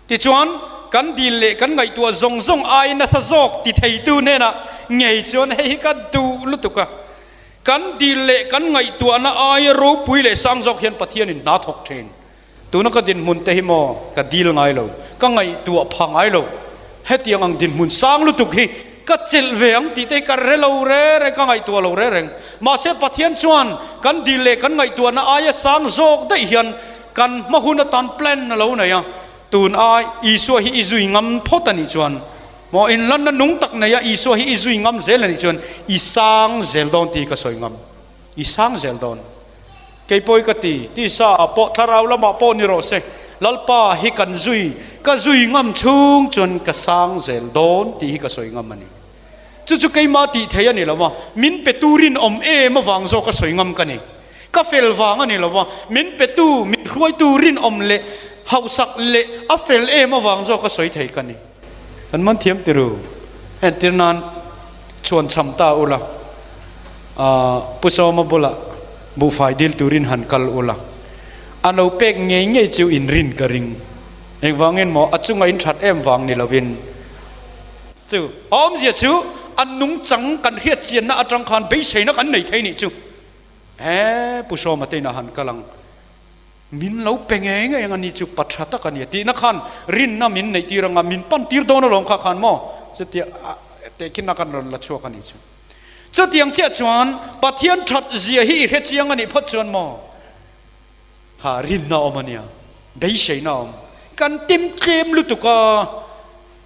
Tichuan, kan dil leh kan ngaihtuah zawng zawng ai nasa zawk ti theitu hnenah ngei chuan hei hi ka duh lutuk a. Kan dil leh kan ngaihtuahna aia ropui leh sang zawk hian Pathianin hna thawk thin. Tuna ka dinhmun te hi maw ka dil ngai lo, ka ngaihtuah pha ngai lo. Hetiang ang dinhmun sang lutuk hi ka chelh ve ang tih te hi ka hre lo re reng, ka ngaihtuah lo re reng. Mahse Pathian chuan kan dil leh kan ngaihtuahna aia sang zawk daih hian kan hma hun atan plan a lo nei a. Tun ai Isua hi i zui ngam phawt a nih chuan maw inlanna nung tak nei a Isua hi i zui ngam zel a nih chuan i sang zel dawn tih hi ka sawi ngam. I sang zel dawn. Kei pawi ka ti, tisa ah pawh thlarau lamah pawh ni rawh se, Lalpa hi kan zui, ka zui ngam chhung chuan ka sang zel dawn tih hi ka sawi ngam a ni. Chu chu keimah tih thei a ni lo a, min pe tu rinawm em avang zawk ka sawi ngam ka ni. Ka fel vang a ni lo a, min pe tu, min hruaitu rinawm leh hausak leh a fel em avang zawk ka sawi thei ka ni. Kan man thiam ti ru. Entir nan chuan cham ta ula, Pu Sawma bulah buhfai dil turin han kal ula, a lo pek ngei ngei chu in rin ka ring. Engvangin maw a chunga in that em vang ni lovin. Chu a awmzia chu a nungchang kan hriat chianna atang khan beiseina kan nei thei nih chu. He Pu Sawma te inah han kal ang. Min lo pe ngei ngei ang a ni chu pa tha tak a ni a tihna khan rinna min neih tir anga min pan tir dawn alawm kha khan maw chutia tehkhinna khan rawn la chhuak a ni chu. Chutiang chiah chuan Pathian that zia hi i hre chiang a nih phawt chuan maw kha rinna awm a nia, beiseina awm. Kan tem tlem lutuk a,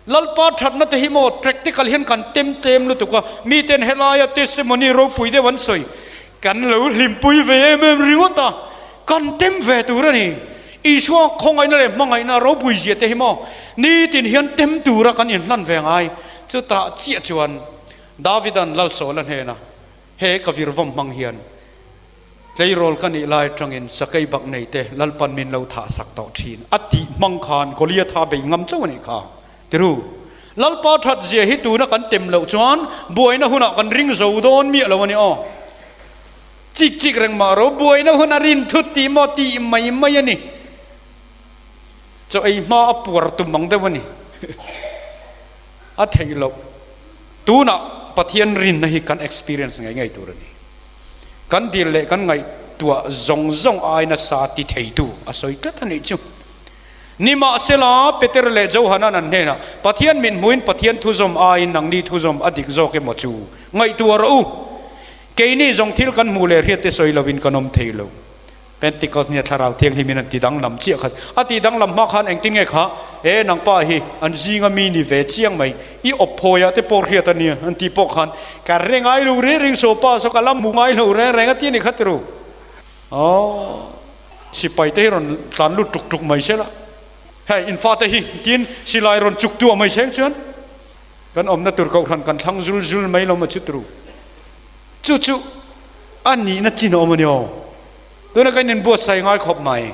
Lalpa thatna te hi maw practical hian kan tem tlem lutuk a, miten helaia testimony ropui deuh an sawi kan lo hlimpui ve em em ringawt a, kan tem ve tur a ni. Isua khawngaihna leh hmangaihna ropui zia te hi maw nitin hian tem tura kan inhlan ve ngai. Chutah chiah chuan Davidan Lalsawla hnena he ka virvawm hmang hian Tleirawl ka nih lai atangin sakei bak nei te Lalpan min lo thah sak tawh thin a tih hmang khan Goliatha bei ngam chauh a nih kha. Tiru, Lalpa that zia hi tuna kan tem loh chuan buaina hunah kan ring zo dawn miah lo a ni aw. Chik chik reng mah ro buaina hun a rin thut tih maw tih mai mai a ni. Chaw ei hma a puar tum ang deuh a ni. A theih loh. Tunah Pathian rinna hi kan experience ngei ngei tur a ni. Kan dil leh kan ngaihtuah zawng zawng ai nasa ti theitu a sawi tlat a nih chu. Nimahsela, Peter leh Johanan an hnenah, Pathian min hmuin Pathian thuzawm aiin nangni thuzawm a dik zawk emaw chu ngaihtuah rawh u. Keini zawng thil kan hmuh leh hriatte sawi loin kan awm thei lo. Pentecost nia Thlarau Thianghlimin an ti danglam chiah khat. A ti danglam hma khan engtin nge kha, E nangpa hi an zinga mi ni ve chiang mai, i awp phawiah te pawh hriat a nia an tih pawh khan ka hre ngai lo reng reng saw pa saw ka la hmu ngai lo reng reng a ti a ni kha tiru. Aww sipai te hi rawn tlan lut tuk tuk mai sela, hei in fate hi tiin silai rawn chuk tuah mai seng chuan kan awmna tur kohhran kan thlang zul zul mai lo maw chu tiru. Chu chu a nihna chin a awm a ni aw. Tuna kan inbuatsaih ngai khawp mai.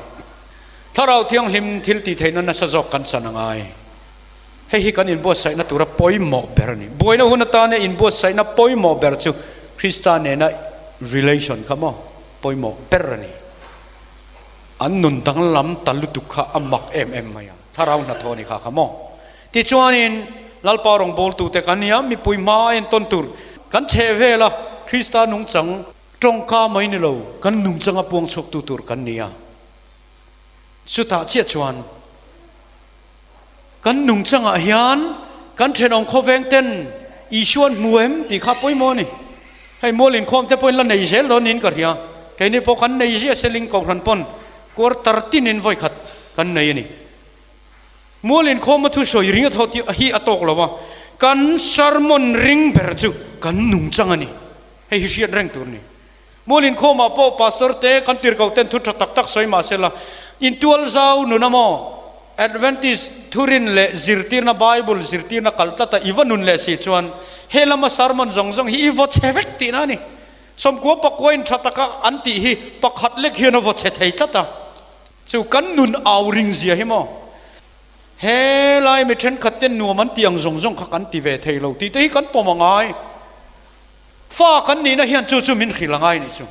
Thlarau Thianghlim thil tih theihna nasa zawk kan chan a ngai. Hei hi kan inbuatsaihna tura pawimawh ber a ni. Buaina hun atana inbuatsaihna pawimawh ber chu Krista nena relation kha maw pawimawh ber a ni. An nun danglam ta lutuk kha a mak em em mai a, thlarau hnathawh a ni kha kha maw. Tichuanin, Lalpa rawngbawltute kan nia, mipui hma a entawn tur kan chheh vel a, Krista nungchang tawngka mai ni lo, kan nungchanga puang chhuaktu tur kan ni a. Chutah chiah chuan kan nungchangah hian kan thenawm khawveng ten Isua an hmu em tih kha pawimawh a ni. Hei mual inkhawm te pawhin la nei zel dawn niin ka hria. Keini pawh kan nei ziah seling kohhran pawn quarter tinin vawikhat. kan nei a ni. Mual inkhawma thu sawi ring a thaw tih hi a tawk lo a, kan sermon ring ber chu kan nungchang a ni. Hei hi hriat reng tur a ni. Mual inkhawmah pawh pastor te kan tirhkoh ten thu tha tak tak sawi mah sela, intual zau nun a maw? Adventist thurin leh zirtirna Bible zirtirna kal tlata i va nun leh si chuan he lama sermon zawng zawng hi i vaw chhe vek tihna a ni. Sawmkua pakua in tha taka an tih hi pakhat lek hian a vaw chhe thei tlat a. Chu kan nun au ring zia hi maw? He lai mi thenkhat ten nuam an tih ang zawng zawng kha kan ti ve thei lo tih te hi kan pawm a ngai. Fa kan nihna hian chu chu min hrilh a ngai nih chu.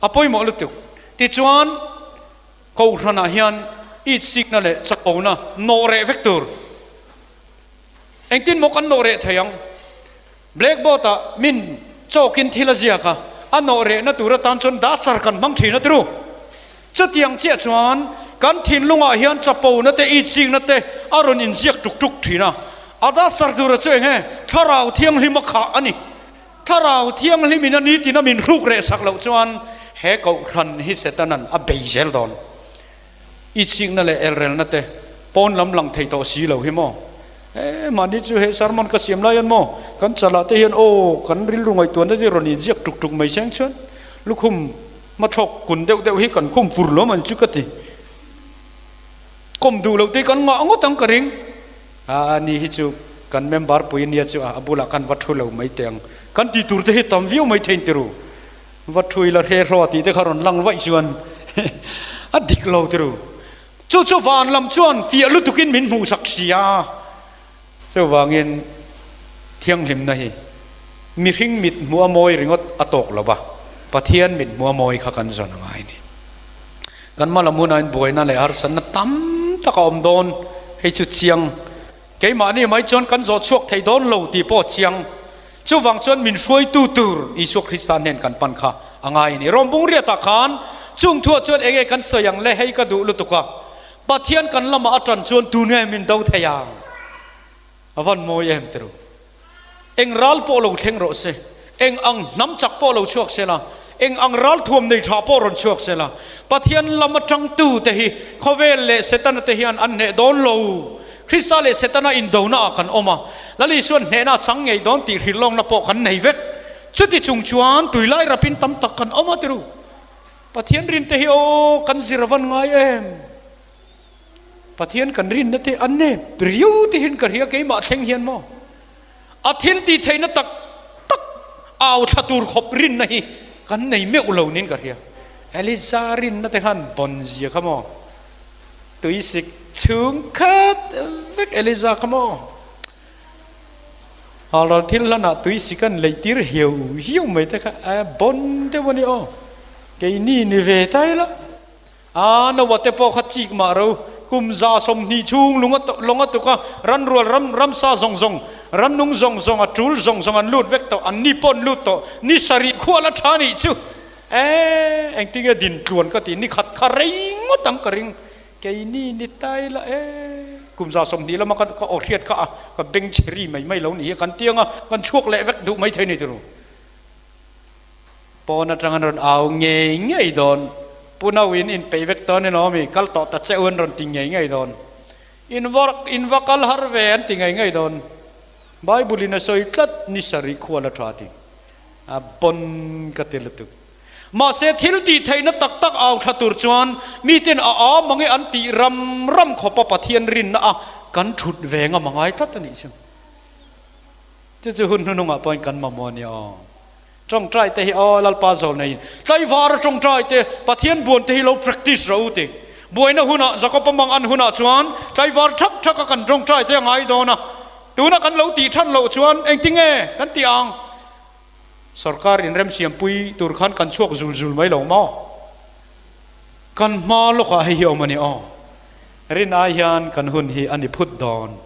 A pawimawh lutuk. Tichuan Kohhranah hian itsikna leh chakona nawh reh vek tur. Engtin maw kan nawh reh thei ang? Blackboard-ah min chawkin thil a ziak a, a nawh rehna tur atan chuan duster kan hmang thin a tiru. Chutiang chiah chuan kan thinlungah hian chapona te itsikna te a rawn inziak tuk tuk thin a. A duster tura chu eng nge? Thlarau Thianghlima khah a ni. Thlarau Thianghlimin a nitin a min hruk reh sak loh chuan he Kohhran hi Setana'n a bei zel dawn. Itsikna leh elrelna te pawn lam lang thei tawh si lo hi maw? E, mahni chu he sermon ka siam lai hian maw kan chalah te hian aw kan rilru ngaihtuahna te rawn inziak tuk tuk mai seng chuan lukhum hmathlawk kun deuh deuh hi kan khum fur lo man chu ka ti. Kawm duh loh te kan ngah ngawt ang ka ring. A ni hi chu kan member pui nia chu a bulah khan va thu lo mai teh ang. Kan tih tur te hi tam viau mai thein tiru. Va thu ila hre hlawh tih te kha rawn lang vaih chuan a dik lo tiru. Chu chu van lam chuan fiah lutukin min hmuhsak si a. Chuvangin thianghlimna hi mihring mit hmuh a mawi ringawt a tawk lo va, Pathian mit hmuh a mawi kha kan zawn a ngai a ni. Kan hma lam hunain buaina leh harsatna tam tak a awm dawn, hei chu chiang. Keimahni mai chuan kan zawh chhuak thei dawn lo tih pawh chiang. Chuvang chuan min hruaitu tur Isua Krista hnen kan pan kha a ngai a ni. Rawmbung riatah khan chung thuah chuan enge kan sawi ang le hei ka duh lutuk a, Pathian kan lamah a tan chuan tun nge min do thei ang? A van mawi em ti ru. Eng ral pawh lo thleng rawh se, eng ang hnam chak pawh lo chhuak se la, eng ang ral thuam nei tha pawh rawn chhuak se la, Pathian lam atangtu te hi khawvel leh Setana te hian an hneh dawn lo. Krista leh Setana indona ah kan awm a, Lal Isuan hnehna a chang ngei dawn tih hrilhlawkna pawh kan nei vek. Chuti chung chuan tuilai rapin tam tak kan awm a ti ru. Pathian rinte hi aw kan zir a van ngai em? Pathian kan rinna te a nep riau tihin ka hria keimah thleng hian maw? A thil tih theihna tak tak au thla tur khawp rinna hi kan nei meuh lo niin ka hria. Eliza rinna te khan bawn zia kha maw? Tuisik chhung khat vek Eliza kha maw? Halral thil hlanah tuisik an leih tir hiau hiau mai te kha a bawn deuh a ni aw. Keini ni ve ta ila. A naua te pawh kha chik mah ro, kum 120 chhung lung a lawng a tuk a, ranrual ram ramsa zawng zawng, rannung zawng zawng a tul zawng zawng an lut vek tawh, an ni pawh an lut tawh, ni sarih khual a tha nih chu e, engtinge din tluan ka ti, ni khat kha rei ngawt ang ka ring, keini ni tai la e, kum 120 lama ka ka aw hriat kha a, ka beng chhe ri mai mai lo nih hi, kan tiang a, kan chhuak leh vek duh mai thei ni turu. Pawn atang an rawn au ngei ngei dawn. Pu Nau in in peih vek dawn emaw mi kal tawh ta che u an rawn ti ngei ngei dawn. In va in va kal har ve an ti ngei ngei dawn. Bible in a sawi tlat ni sarih khual a tha ti. A bon ka ti lutuk. Mahse thil tih theihna tak tak au tha tur chuan miten a a mange an tih ram ram khawpa Pathian rinna a kan thut ve ngam a ngai tlat a nih chu. Chu chu hun hnuhnungah pawhin kan mamawh a nia aw. Tawngtai te hi aw Lalpa zawl neiin tlaivar a tawngtai te Pathian buan te hi lo practice rawh u ti. Buaina hunah Jakob a mang an hunah chuan tlaivar thak thak a kan tawngtai te a ngai dawn a. Tuna kan lo tih than loh chuan engtinge kan tih ang? Sorkar inremsiampui tur khan kan chhuak zul zul mai lo maw? Kan hma lawkah hei hi a awm a ni aw. Rin ai hian kan hun hi a ni phut dawn.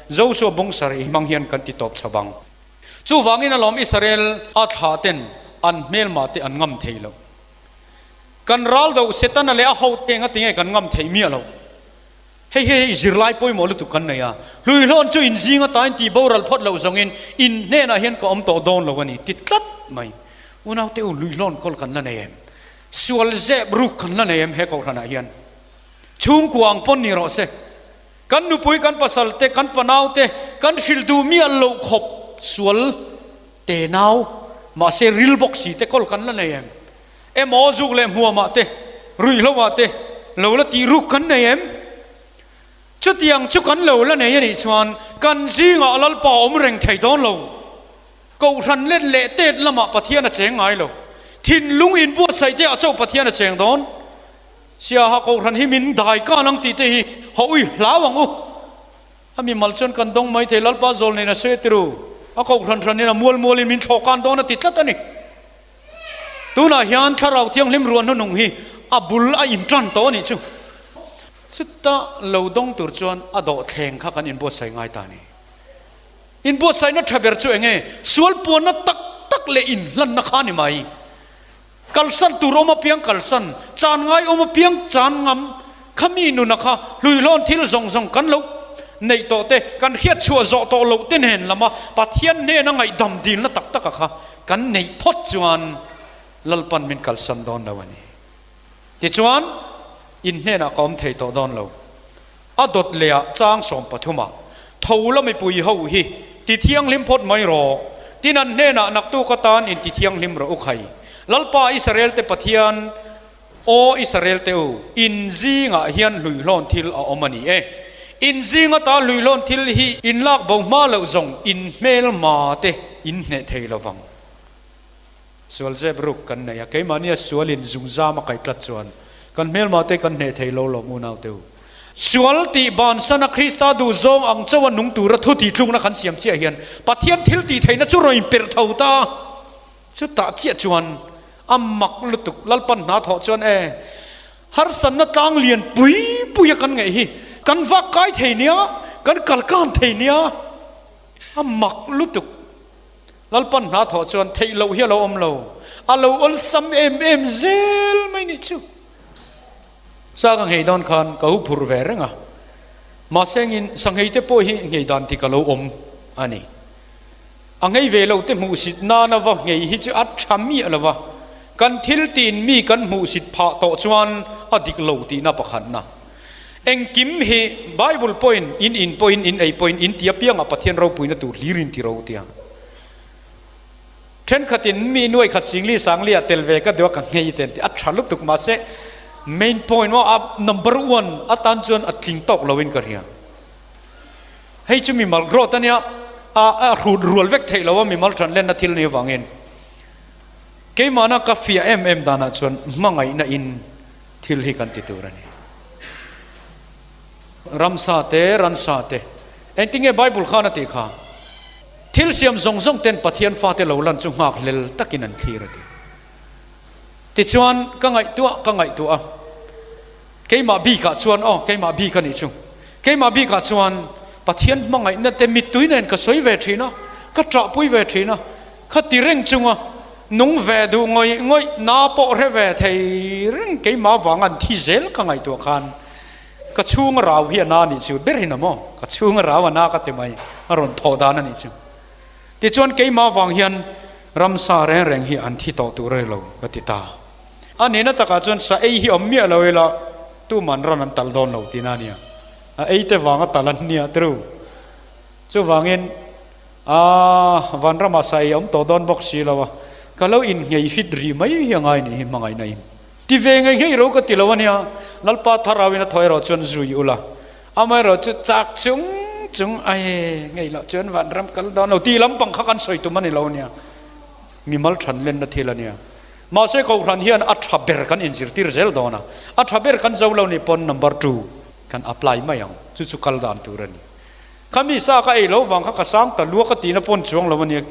Joshua bung sarih hmang hian kan ti tawp chho ang. Chuvangin alawm Israel a thlah ten an hmelmah te an ngam thei lo. Kan ral do Setana leh a ho te enga tinge kan ngam thei miah lo. Hei hi hei zirlai pawimawh lutuk kan nei a. Hluihlawn chu in zing ata in tih boral phawt loh zawngin in hnenah hian ka awm tawh dawn lo a ni ti tlat mai. Unau te u hluihlawn kawl kan la nei em? Sual zep ruk kan la nei em he kohhranah hian? Chhungkua ang pawn ni rawh se. Kan nupui, kan pasal te, kan fanau te kan hrilh duh miah loh khawp sual te nau mahse ril bawk si te kawl kan la nei em? Emaw zuk leh hmuamah te, ruihhloah te lo la tih ruk kan nei em? Chutiang chu kan lo la nei a nih chuan kan zingah Lalpa awm reng thei dawn lo. Kohhran let leh tet lamah Pathian a cheng ngai lo. Thinlung inbuatsaih te ah chauh Pathian a cheng dawn. Siaha Kohhran hi min dai kan ang tih te hi haw ui hlau ang u. A mi mal chuan kan dawng mai thei Lalpa zawl nen a sawi a ti ru. A Kohhran hran in a mual mual in min thlawh kan dawn a ti tlat a ni. Tunah hian Thlarau Thianghlim ruah hnunung hi a bul a intan tawh a nih chu. Chuta lo dawng tur chuan a dawhthleng kha kan inbuatsaih ngai ta a ni. Inbuatsaihna tha ber chu enge? Sual puanna tak tak leh inhlanna kha a ni mai. Kalsan tur awm apiang kalsan, chan ngai awm apiang chan ngam, khami nuna kha hluihlawn thil zawng zawng kan lo neih tawh te, kan hriat chhuah zawh tawh loh te nen lama Pathian hnena ngaihdam dilna tak taka kha kan neih phawt chuan Lalpan min kalsan dawn lo a ni. Tichuan, in hnenah ka awm thei tawh dawn lo. A dawt leh ah chang 13 ah, Tho la mipui ho hi, ti thianghlim phawt mai rawh. Tin an hnenah naktuk atan in ti thianghlim rawh u khai. Lalpa Israel te Pathian, Aw Israel te u, in zingah hian hluihlawn thil a awm a ni e. In zing ata hluihlawn thil hi in lak bo hma loh zawng in hmelma te in hneh thei lo vang. Sual zep ruk kan nei a, keimahnia sualin zungzam a kaih tlat chuan kan hmelma te kan hneh thei lo lawm unau te u. Sual tih bansana Krista duh zawng ang chauha nung tura thu tih tlukna kan siam chiah hian Pathian thil tih theihna chu rawn inperh tho ta a, chutah chiah chuan a mak lutuk Lalpan hna thawh chuan e harsatna tlang lian pui pui a kan ngaih hi kan vak kai thei nia, kan kal kan thei nia, a mak lutuk. Lalpan hna thawh chuan theih loh hi a lo awm lo, a lo awlsam em em zel mai nih chu. Sa ka nghei dawn khan ka hu phur ve reng a, mahse engin sanghei te pawh hi nghei dan tik a lo awm a ni. A nghei ve lo te hmuhsit nana va nghei hi chu a tha miah lo va, kan thil tiin mi kan hmuhsit phah tawh chuan a dik lo tihna pakhatna. Engkim hi Bible pawhin in in pawhin in ei pawhin in ti apiangah Pathian ropuina tur hlir in ti ro tia. Thenkhatin mi nuai khat singli sangli ah tel ve ka deuh a ka nghei te an ti a tha lutuk mahse main point maw a number one atan chuan a tling tawk lo in ka hria. Hei chu mimal growth ania a a hrut rual vek theih lo a mimal than lenna thil ni avangin keimahna ka fiah em em danah chuan hmangaihna in Thil hi kan ti tur a ni. Ramsa te, ransa te. Engtinge Bible khan a tih kha? Thil siam zawng zawng ten Pathian fate lo lan chu nghak hlel takin an thlir a ti. Tichuan ka ngaihtuah ka ngaihtuah a, keimah bikah chuan aw keimah bik a nih chu. Keimah bikah chuan Pathian hmangaihna te mittui nen ka sawi ve thin a, ka ṭahpui ve thin a, Kha ti reng chunga nung ve duh ngawih ngawih na pawh hre ve thei reng keimah vang an thi zel ka ngaihtuah khan ka chhunga rau hi a na nih chu ber hin a maw ka chhunga rau a na ka ti mai a rawn thawh dan a nih chu tichuan keimah vang hian ramsa reng reng hi an thi tawh tur a ni lo ka ti ta a nihna takah chuan sa ei hi awm miah lo ila tuman ran an talh dawn lo tihna a nia a ei te vanga talh an nia tru chuvangin Aah, vanramah sa ei awm tawh dawn bawk si lo a, ka lo innghei fit rih mai hi a ngai nih hi hmangaihna in. Ti ve ngei ngei ro ka ti lo a nia, Lalpa Tharauin a thaw erawh chuan zui ula, amaherawh chu chak chung chung ai ngei loh chuan vanram kal dawn lo tih lampang kha kan sawi tum a ni lo a nia, mimal than lenna thil a nia. Mahse Kohhran hian a tha ber kan inzirtir zel dawn a, a tha ber kan zo lo nih pawn number two kan apply mai ang, chu chu kal dan tur a ni. Kha mi sa ka ei lo vang kha ka sang ta lua ka tihna pawn chuang lo a nia.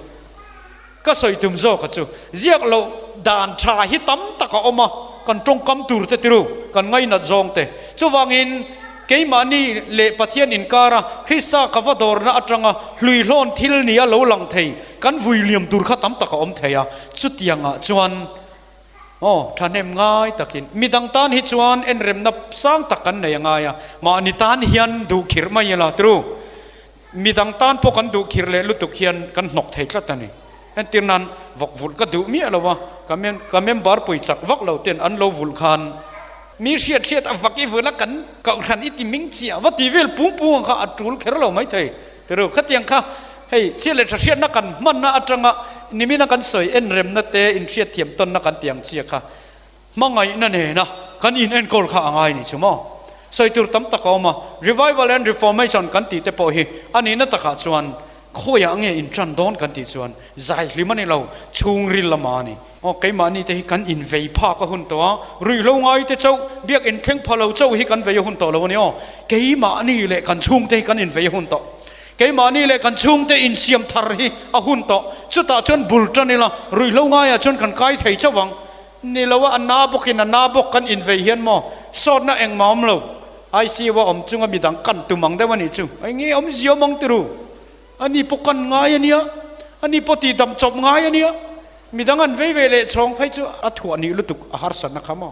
Ka sawi tum zawk a chu ziak loh dan tha hi tam tak a awm a, kan tawngkam tur te tiru, kan ngainat zawng te. Chuvangin keimahni leh Pathian inkara Krista ka va dawrna atanga hluihlawn thil nia lo lang thei kan vui liam tur kha tam tak a awm thei a, chutiangah chuan Aw, thahnem ngai takin. Midang tan hi chuan enremna sang tak kan nei a ngai a, mahni tan hian duh khirh mai ila tru. Midang tan pawh kan duh khirh leh lutuk hian kan hnawk thei tlat a ni. Entir nan vawk vulh ka duh miah lo a, ka member pui chak vak lo ten an lo vulh khan. Mi hriat hriat a vak i vun a kan kohhran i ti ming chiah va ti vel pung pung ang kha a tul kher lo mai thei. Tiru, khatiang kha hei chhiat leh tha hriatna kan hmanna atanga nimina kan sawi en remna te inhriatthiam tawnna kan ti ang chiah kha hmangaihna nena kan in enkawl kha a ngai ni chu maw? Sawi tur tam tak a awm a, Revival and Reformation kan tih te pawh hi a nihna takah chuan khawiah nge in tan dawn kan tih chuan zai hlim a ni lo, chhungril lama a ni. Aw keimahni te hi kan invei phak a hun tawh a, ruihhlo ngai te chauh, biakinn thleng pha lo chauh hi kan vei a hun tawh lo a ni aw. Keimahni leh kan chhungte hi kan invei a hun tawh. Keimahni leh kan chhungte insiam thar hi a hun tawh. Chutah chuan bul tan ila, ruihhlo ngaiah chuan kan kai thei chauh ang. Ni lo a, a na bawkin a na bawk kan invei hian maw sawtna engmah awm lo. ICU a awm chunga midang kan tum ang deuh a nih chu. Eng nge awm ziawm ang tiru? Ani pawh kan ngai a nia, ani pawh tihdam chawp ngai a nia. Midang an vei ve leh chhawng phei chu a thuah nih lutuk a harsatna kha maw?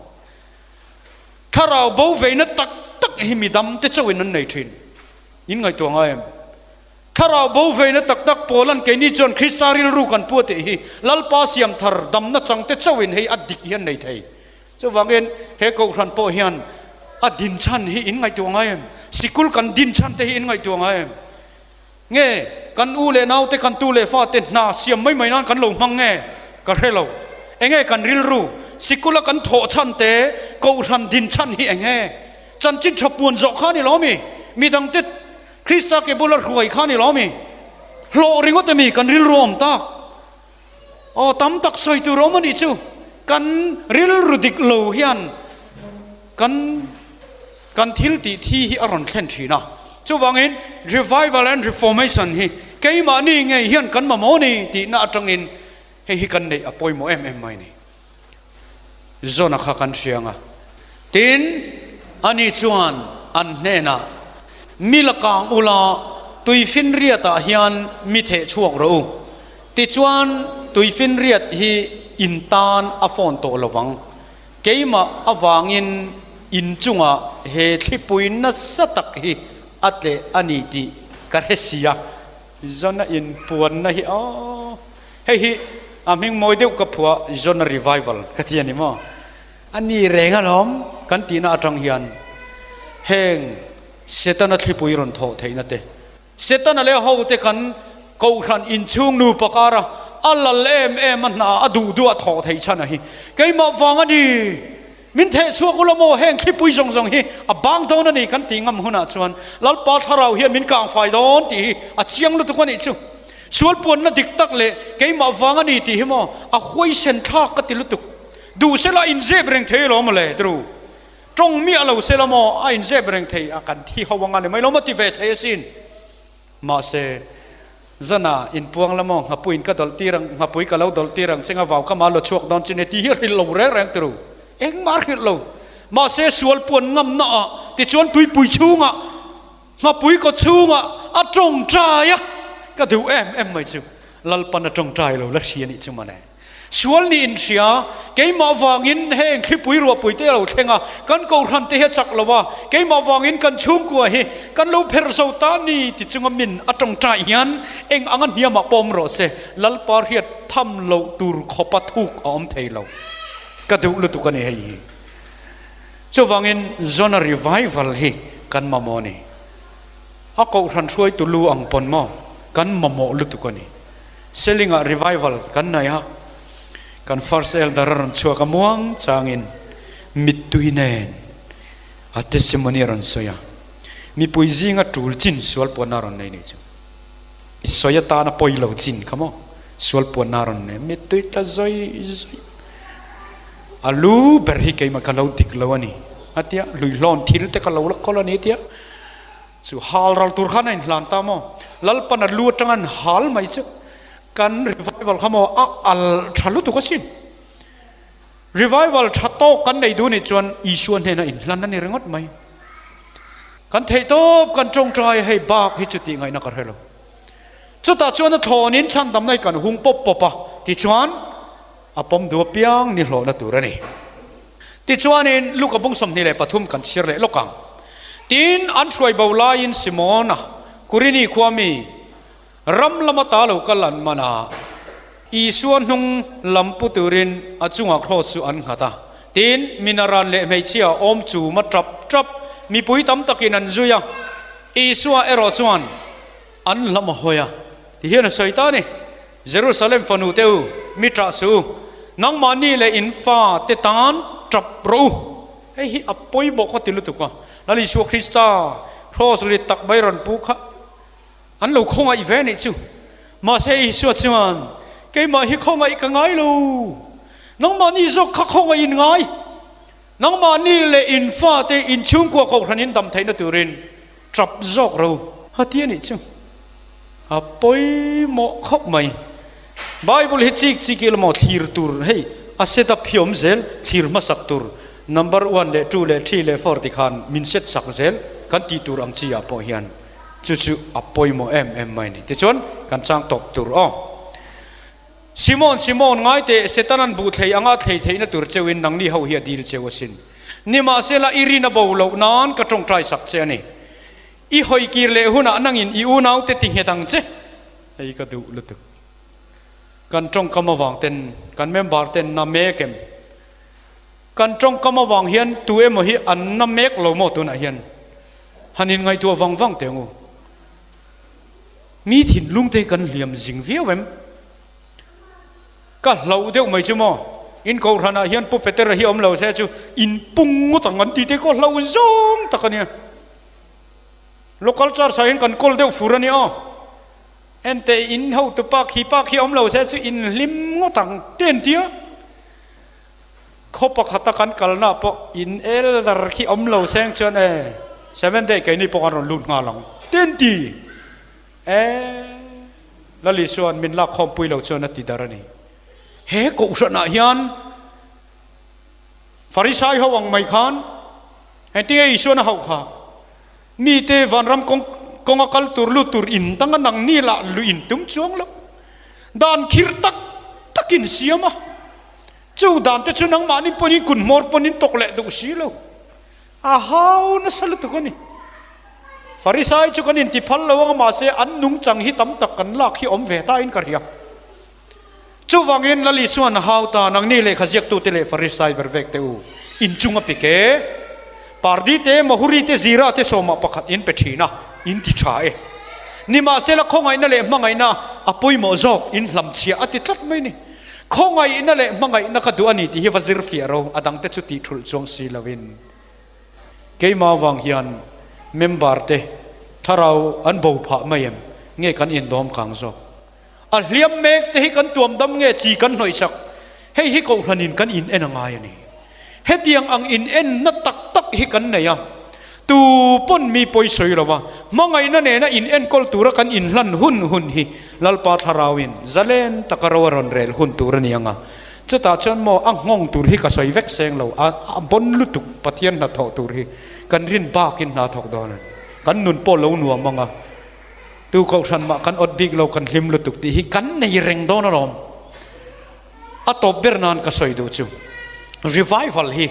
Thlarau bo veina tak tak hi midam te chauhin an nei thin. In ngaihtuah ngai em? Thlarau bo veina tak tak pawl an keini chuan Krista rilru kan pua tih hi Lalpa siam thar damna chang te chauhin hei a dik hi an nei thei. Chuvangin he kohhran pawh hian a din chhan hi in ngaihtuah ngai em? Sikul kan din chhan te hi in ngaihtuah ngai em? Nge kan u leh naute kan tu leh fate hna siam mai mai nan kan lo hmang nge? Ka hre lo. Enge kan rilru? Sikula kan thawh chhan te, kohhran din chhan hi enge? Chanchin tha puan zawh kha ni lo mi? Midangte Krista ke bula hruai kha ni lo mi? Hlawh ringawt emi kan rilru awm tak? Aw tam tak sawi tur awm a nih chu. Kan rilru dik lo hian kan kan thil tih thi hi a rawn thlen thin a. Chuvangin Revival and Reformation hi keimahni ngei hian kan mamawh ni tihna atangin hei hi kan neih a pawimawh em em mai ni. Zona kha kan hria ang a. Tin, ani chuan an hnenah, Mi la kang ula, tuifinriatah hian mi theh chhuak rawh u. Tichuan, tuifinriat hi in tan a fawn tawh lo vang. Keimah avangin in chungah he thlipui nasa tak hi a tleh a ni tih ka hre si a. Zona inpuanna hi aw. Hei hi a hming mawi deuh ka phuah Zona Revival ka ti a ni maw? A ni reng alawm kan tihna atang hian heng Setana thlipui rawn thawh theihna te, Setana leh ho te kan Kohhran inchhung nupa kara a lal em em a hna a duh duh a thawh theih chhan a hi keimah vang a ni. Min theh chhuak ula maw heng thlipui zawng zawng hi a bang dawn a ni kan tih ngam hunah chuan Lalpa thlarau hian min kangfai dawn tih hi a chiang lutuk a nih chu. Sual puanna dik tak leh keimah vang a ni tih hi maw a huaisen thlak ka ti lutuk. Duh sela a inzep reng thei alawm mawle tru. Tawng miah lo sela maw a inzep reng thei a kan thi ho anga ni mai lo maw ti ve thei asin. Mahse, zana inpuang la maw, nghapuiin ka dawlh tir ang, nghapui ka lo dawlh tir ang chenga vau kha ma lo chhuak dawn chu ni tih hi a hrilh lo reng reng turu. Engmah a hrilh lo. Mahse, sual puan ngamna ah tichuan tuipui chhungah, nghapui kaw chhungah a tawngtai a, ka duh em em mai chu Lalpan a tawngtai lo la hria nih chu mawle. Sual nih in hria, keimah vangin heng thlipui ruahpui te a lo thleng a, kan kohhran te hi a chak lo a, keimah vangin kan chhungkua hi kan lo pherh zo ta ni ti chunga min a tawngtai hian eng anga hniamah pawm rawh se, Lalpa hriat tham loh tur khawpa thuk a awm thei lo. Ka duh lutuk a ni hei hi. Chuvangin Zona Revival hi kan mamawh a ni. A kohhran hruaitu lu ang pawn maw kan mamawh lutuk a ni. Selling ah revival kan nei a, kan first elder a rawn chhuak a muang changin mittui nen a testimony a rawn sawi a, mipui zinga tul chin sual puanna a rawn nei nih chu. I sawi atan a pawi lo chin kha maw sual puanna a rawn nei, mittui tla zawi zawi a lu ber hi keimah ka lo dik lo a ni a tia, hluihlawn thil te ka lo la kawl a ni a tia. Chu hal ral tur khan a inhlan ta maw? Lalpan a lu atanga an hal mai chu kan revival kha maw a al tha lutuk asin. Revival tha tawk kan nei duh nih chuan Isua hnena inhlan a ni ringawt mai. Kan theih tawp kan tawngtai hei bak hi chu tih ngaihna ka hre lo. Chutah chuan a thlawnin chhandamna hi kan hung pawp pawp a, tichuan a pawm duh apiang ni hlawhna tur a ni. Tichuanin Luka bung 23 kan chhiar leh lawk ang. Tin, an hruai bo laiin Simona, Kurini khua mi, ram lama ta lo kal an man a, Isua hnung lam pu turin a chungah kraws chu an nghat a. Tin, minaran leh hmeichhia awm chum a tap tap mipui tam takin an zui a, Isua erawh chuan an lam a hawi a, ti hian a sawi ta a ni, Jerusalem fanu te u, mi ṭah suh u, nangmahni leh in fa te tan ṭap rawh u. Hei hi a pawimawh khaw ti lutuk a, Lal Isua Krista kraws rit tak mai rawn pu kha an lo khawngaih ve anih chu. Mahse Isua chuan, Keimah hi khawngaih ka ngai lo, nangmahni zawk kha khawngaih in ngai, nangmahni leh in fate in chhungkua kohhran in dam theihna turin ṭap zawk ro a ti anih chu. A pawimawh khawp mai. Bible hi chik chik ila maw thlir tur hei a set up hi awm zel thlir hmasak tur number one leh two leh three leh four ti khan min set sak zel kan tih tur ang chi ah pawh hian chu chu a pawimawh em em mai a ni. Tichuan kan chang tawp tur aw. Simon Simon ngai teh Setanan buh thlei anga thlei theihna tur cheuhin nangni ho hi a dil cheu asin. Nimahsela i rin a bo loh nan ka tawngtai sak che a ni. I hawi kir leh hunah nangin i unaute ti nghet ang che. Hei ka duh lutuk. Kan tawngkam avang ten kan member ten na mek em? Kan tawngkam avang hian tu emaw hi an na mek lo maw tunah hian? Han in ngaihtuah vang vang teh ang u. Mi thinlung te hi kan hliam zing viau em? Ka hlauh deuh mai chu maw? In kohhranah hian Pu Petera hi awm lo se chu in pung ngawt ang an ti te khaw hlauh zawng tak a nia. Local church ah hian kan kawl deuh fur a nia aw. Enteh in hotu pa khi pa khi awm lo se chu in hlim ngawt ang te an ti a. Khaw pakhata kan kalna pawh in elder khi awm lo seng chuan e seven day keini pawh kan rawn lut nghal ang te an ti. E Lali chuan min lak khawmpui lo chuan a ti dar a ni. He kohhranah hian Farisai ho ang mai khan engtinge Isuan a hauh kha? Mite vanram kawng kawnga kal tur lut tur in danga nang ni lah luh in tum chuang lo. Dan khirh tak tak in siam a, chu dan te chu nangmahni pawhin kun hmawr pawn in tawk leh duh si lo. A hau nasa lutuk a ni. Farisai chu kan inti phal lo anga mahse an nungchang hi tam tak kan lak hi awm ve ta in ka hria. Chuvangin Lal Isuan a hau ta, nangni lehkha ziaktute leh Farisai ver vek te u, in chung a pik e. Pardi te, Mahuri te, Zira te sawmah pakhat in pe thin a, in ti tha e. Nimahsela khawngaihna leh hmangaihna a pawimawh zawk, in hlamchhiah a ti tlat mai ni. Khawngaihna leh hmangaihna ka duh a ni tih hi va zir fiah ro, a dangte chu tih thulh chuang si loin. Keimah avang hian member te thlarau an bo phah mai em? Nge kan indawm kang zawk? A hliam mek te hi kan tuam dam nge chi kan hnawih sak? Hei hi kohhranin kan in en a ngai a ni. Hetiang ang in en na tak tak hi kan nei a, tu pawn mi pawi sawi lo a, hmangaihna nena in enkawl tura kan inhlan hun hun hi Lalpa Thlarauin zalen taka ro a rawn rel hun tur a ni ang a. Chutah chuan maw a nghawng tur hi ka sawi vek seng lo, a bon lutuk Pathian hnathawh tur hi kan rin bakin hna thawk dawn a ni. Kan nun pawh lo nuam ang a. Tu kohhran mah kan awt bik lo kan hlim lutuk tih hi kan nei reng dawn alawm. A tawp ber nan ka sawi duh chu revival hi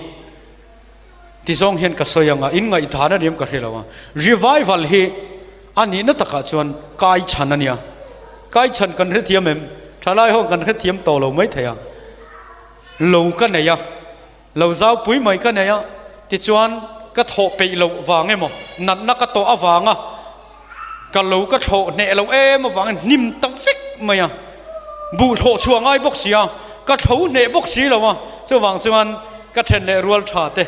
ti zawng hian ka sawi anga in ngaihdan a niam ka hre lo a. Revival hi a nihna takah chuan kai chhan a nia. Kai chhan kan hrethiam em? Thalai ho kan hrethiam tawh lo mai thei a. Lo ka nei a. Lo zau pui mai ka nei a, tichuan ka thawh peih loh vang emaw, natna ka tawh avanga ka lo ka thlawh hneh loh em avangin hnim ta vek mai a, buh thlawh chhuah ngai bawk si a, ka thlo hneh bawk si lo a, chuvang chuan ka then leh rual tha te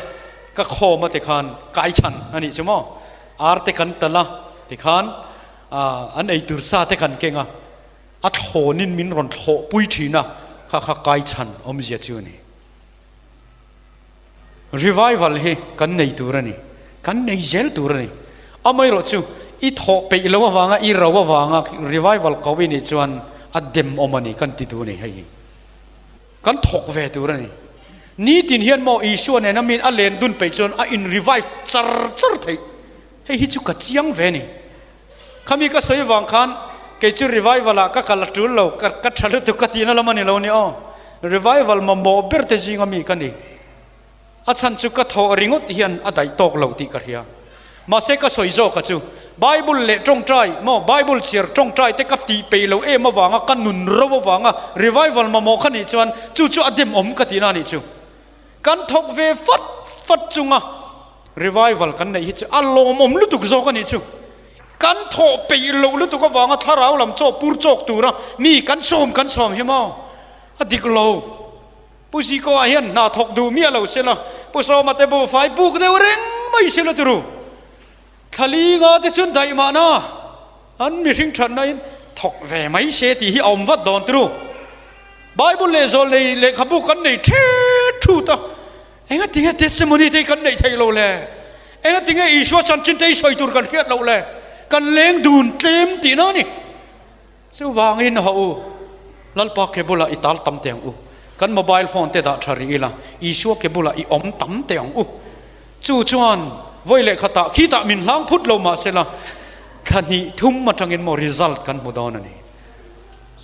ka khawm a tikhan kai chhan a nih chu maw, ar te kan talh a tikhan an eitur sa te kan keng a, a thlawnin min rawn thlawh pui thin a, kha kha kai chhan awmzia chu a ni. Revival hi kan nei tur a ni, kan nei zel tur a ni. Amaherawh chu i thawh peih lo avanga i ro avanga revival ko i nih chuan a dem awm a ni kan ti duh a ni hei hi. Kan thawk ve tur a ni. Nitin hian maw Isua nena min a len dun peih chuan a in revive char char theih. Hei hi chu ka chiang ve a ni. Khami ka sawi vang khan kei chu revival ah ka kal a tul lo, ka ka tha lutuk ka tihna lam a ni lo ni aw. Revival mamawh ber te zinga mi ka ni. A chhan chu ka thawh ringawt hian a daih tawk lo tih ka hria. Mahse ka sawi zawk a chu Bible leh tawngtai maw Bible chhiar tawngtai te ka tih peih lo em avanga ka nun ro avanga revival mamawh kha nih chuan chu chu a dem awm ka tihna a nih chu. Kan thawk ve fat fat chunga revival kan neih hi chu a lawmawm lutuk zawk a nih chu. Kan thawh peih loh lutuk avanga thlarau lam chaw pur chawk tura mi kan sawm kan sawm hi maw? A dik lo. Pu Zikoa hian hna thawk duh miah lo sela, Pu Sawma te buhfai buk deuh reng mai sela turu. Thla li nga te chuan daih mahna an mihring thatna in thawk ve mai se tih hi a awm vat dawn turu. Bible leh zawl nei lehkhabu kan nei thet thut a, enga tinge testimony te hi kan neih theih lo le? Enga tinge Isua chanchin te hi sawi tur kan hriat loh le? Kan leng dun tlem tihna a ni. Chuvangin haw u, Lalpa ke bulah i tal tam teh ang u. Kan mobile phone te dah tha rih ila, Isua ke bulah i awm tam teh ang u. Chu chuan vawi leh khatah khitah min hlang phut lo mah sela, thla hnih thum atangin maw result kan hmu dawn a ni.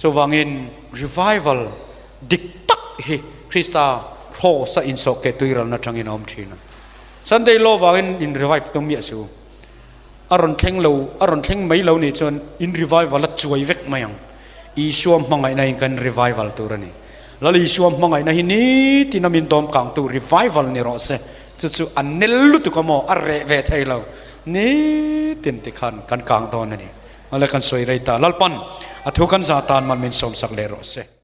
Chuvangin revival dik tak hi Krista Kraws a insawhkeh tuiralna atangin a awm thin a. Sunday law vangin in revive tum miah su. A rawn thleng lo, a rawn thleng mai lo nih chuan in revival a chuai vek mai ang. Isua hmangaihna in kan revival tur a ni. Lal Isua hmangaihna hi nitin a min dawm kangtu revival ni rawh se. Chu chu a nel lutuk a maw, a reh ve thei lo. Nitin tikhan kan kang dawn a ni. Awle kan sawi rei ta. Lalpan a thu kan zah tan man min sawmsak leh rawh se.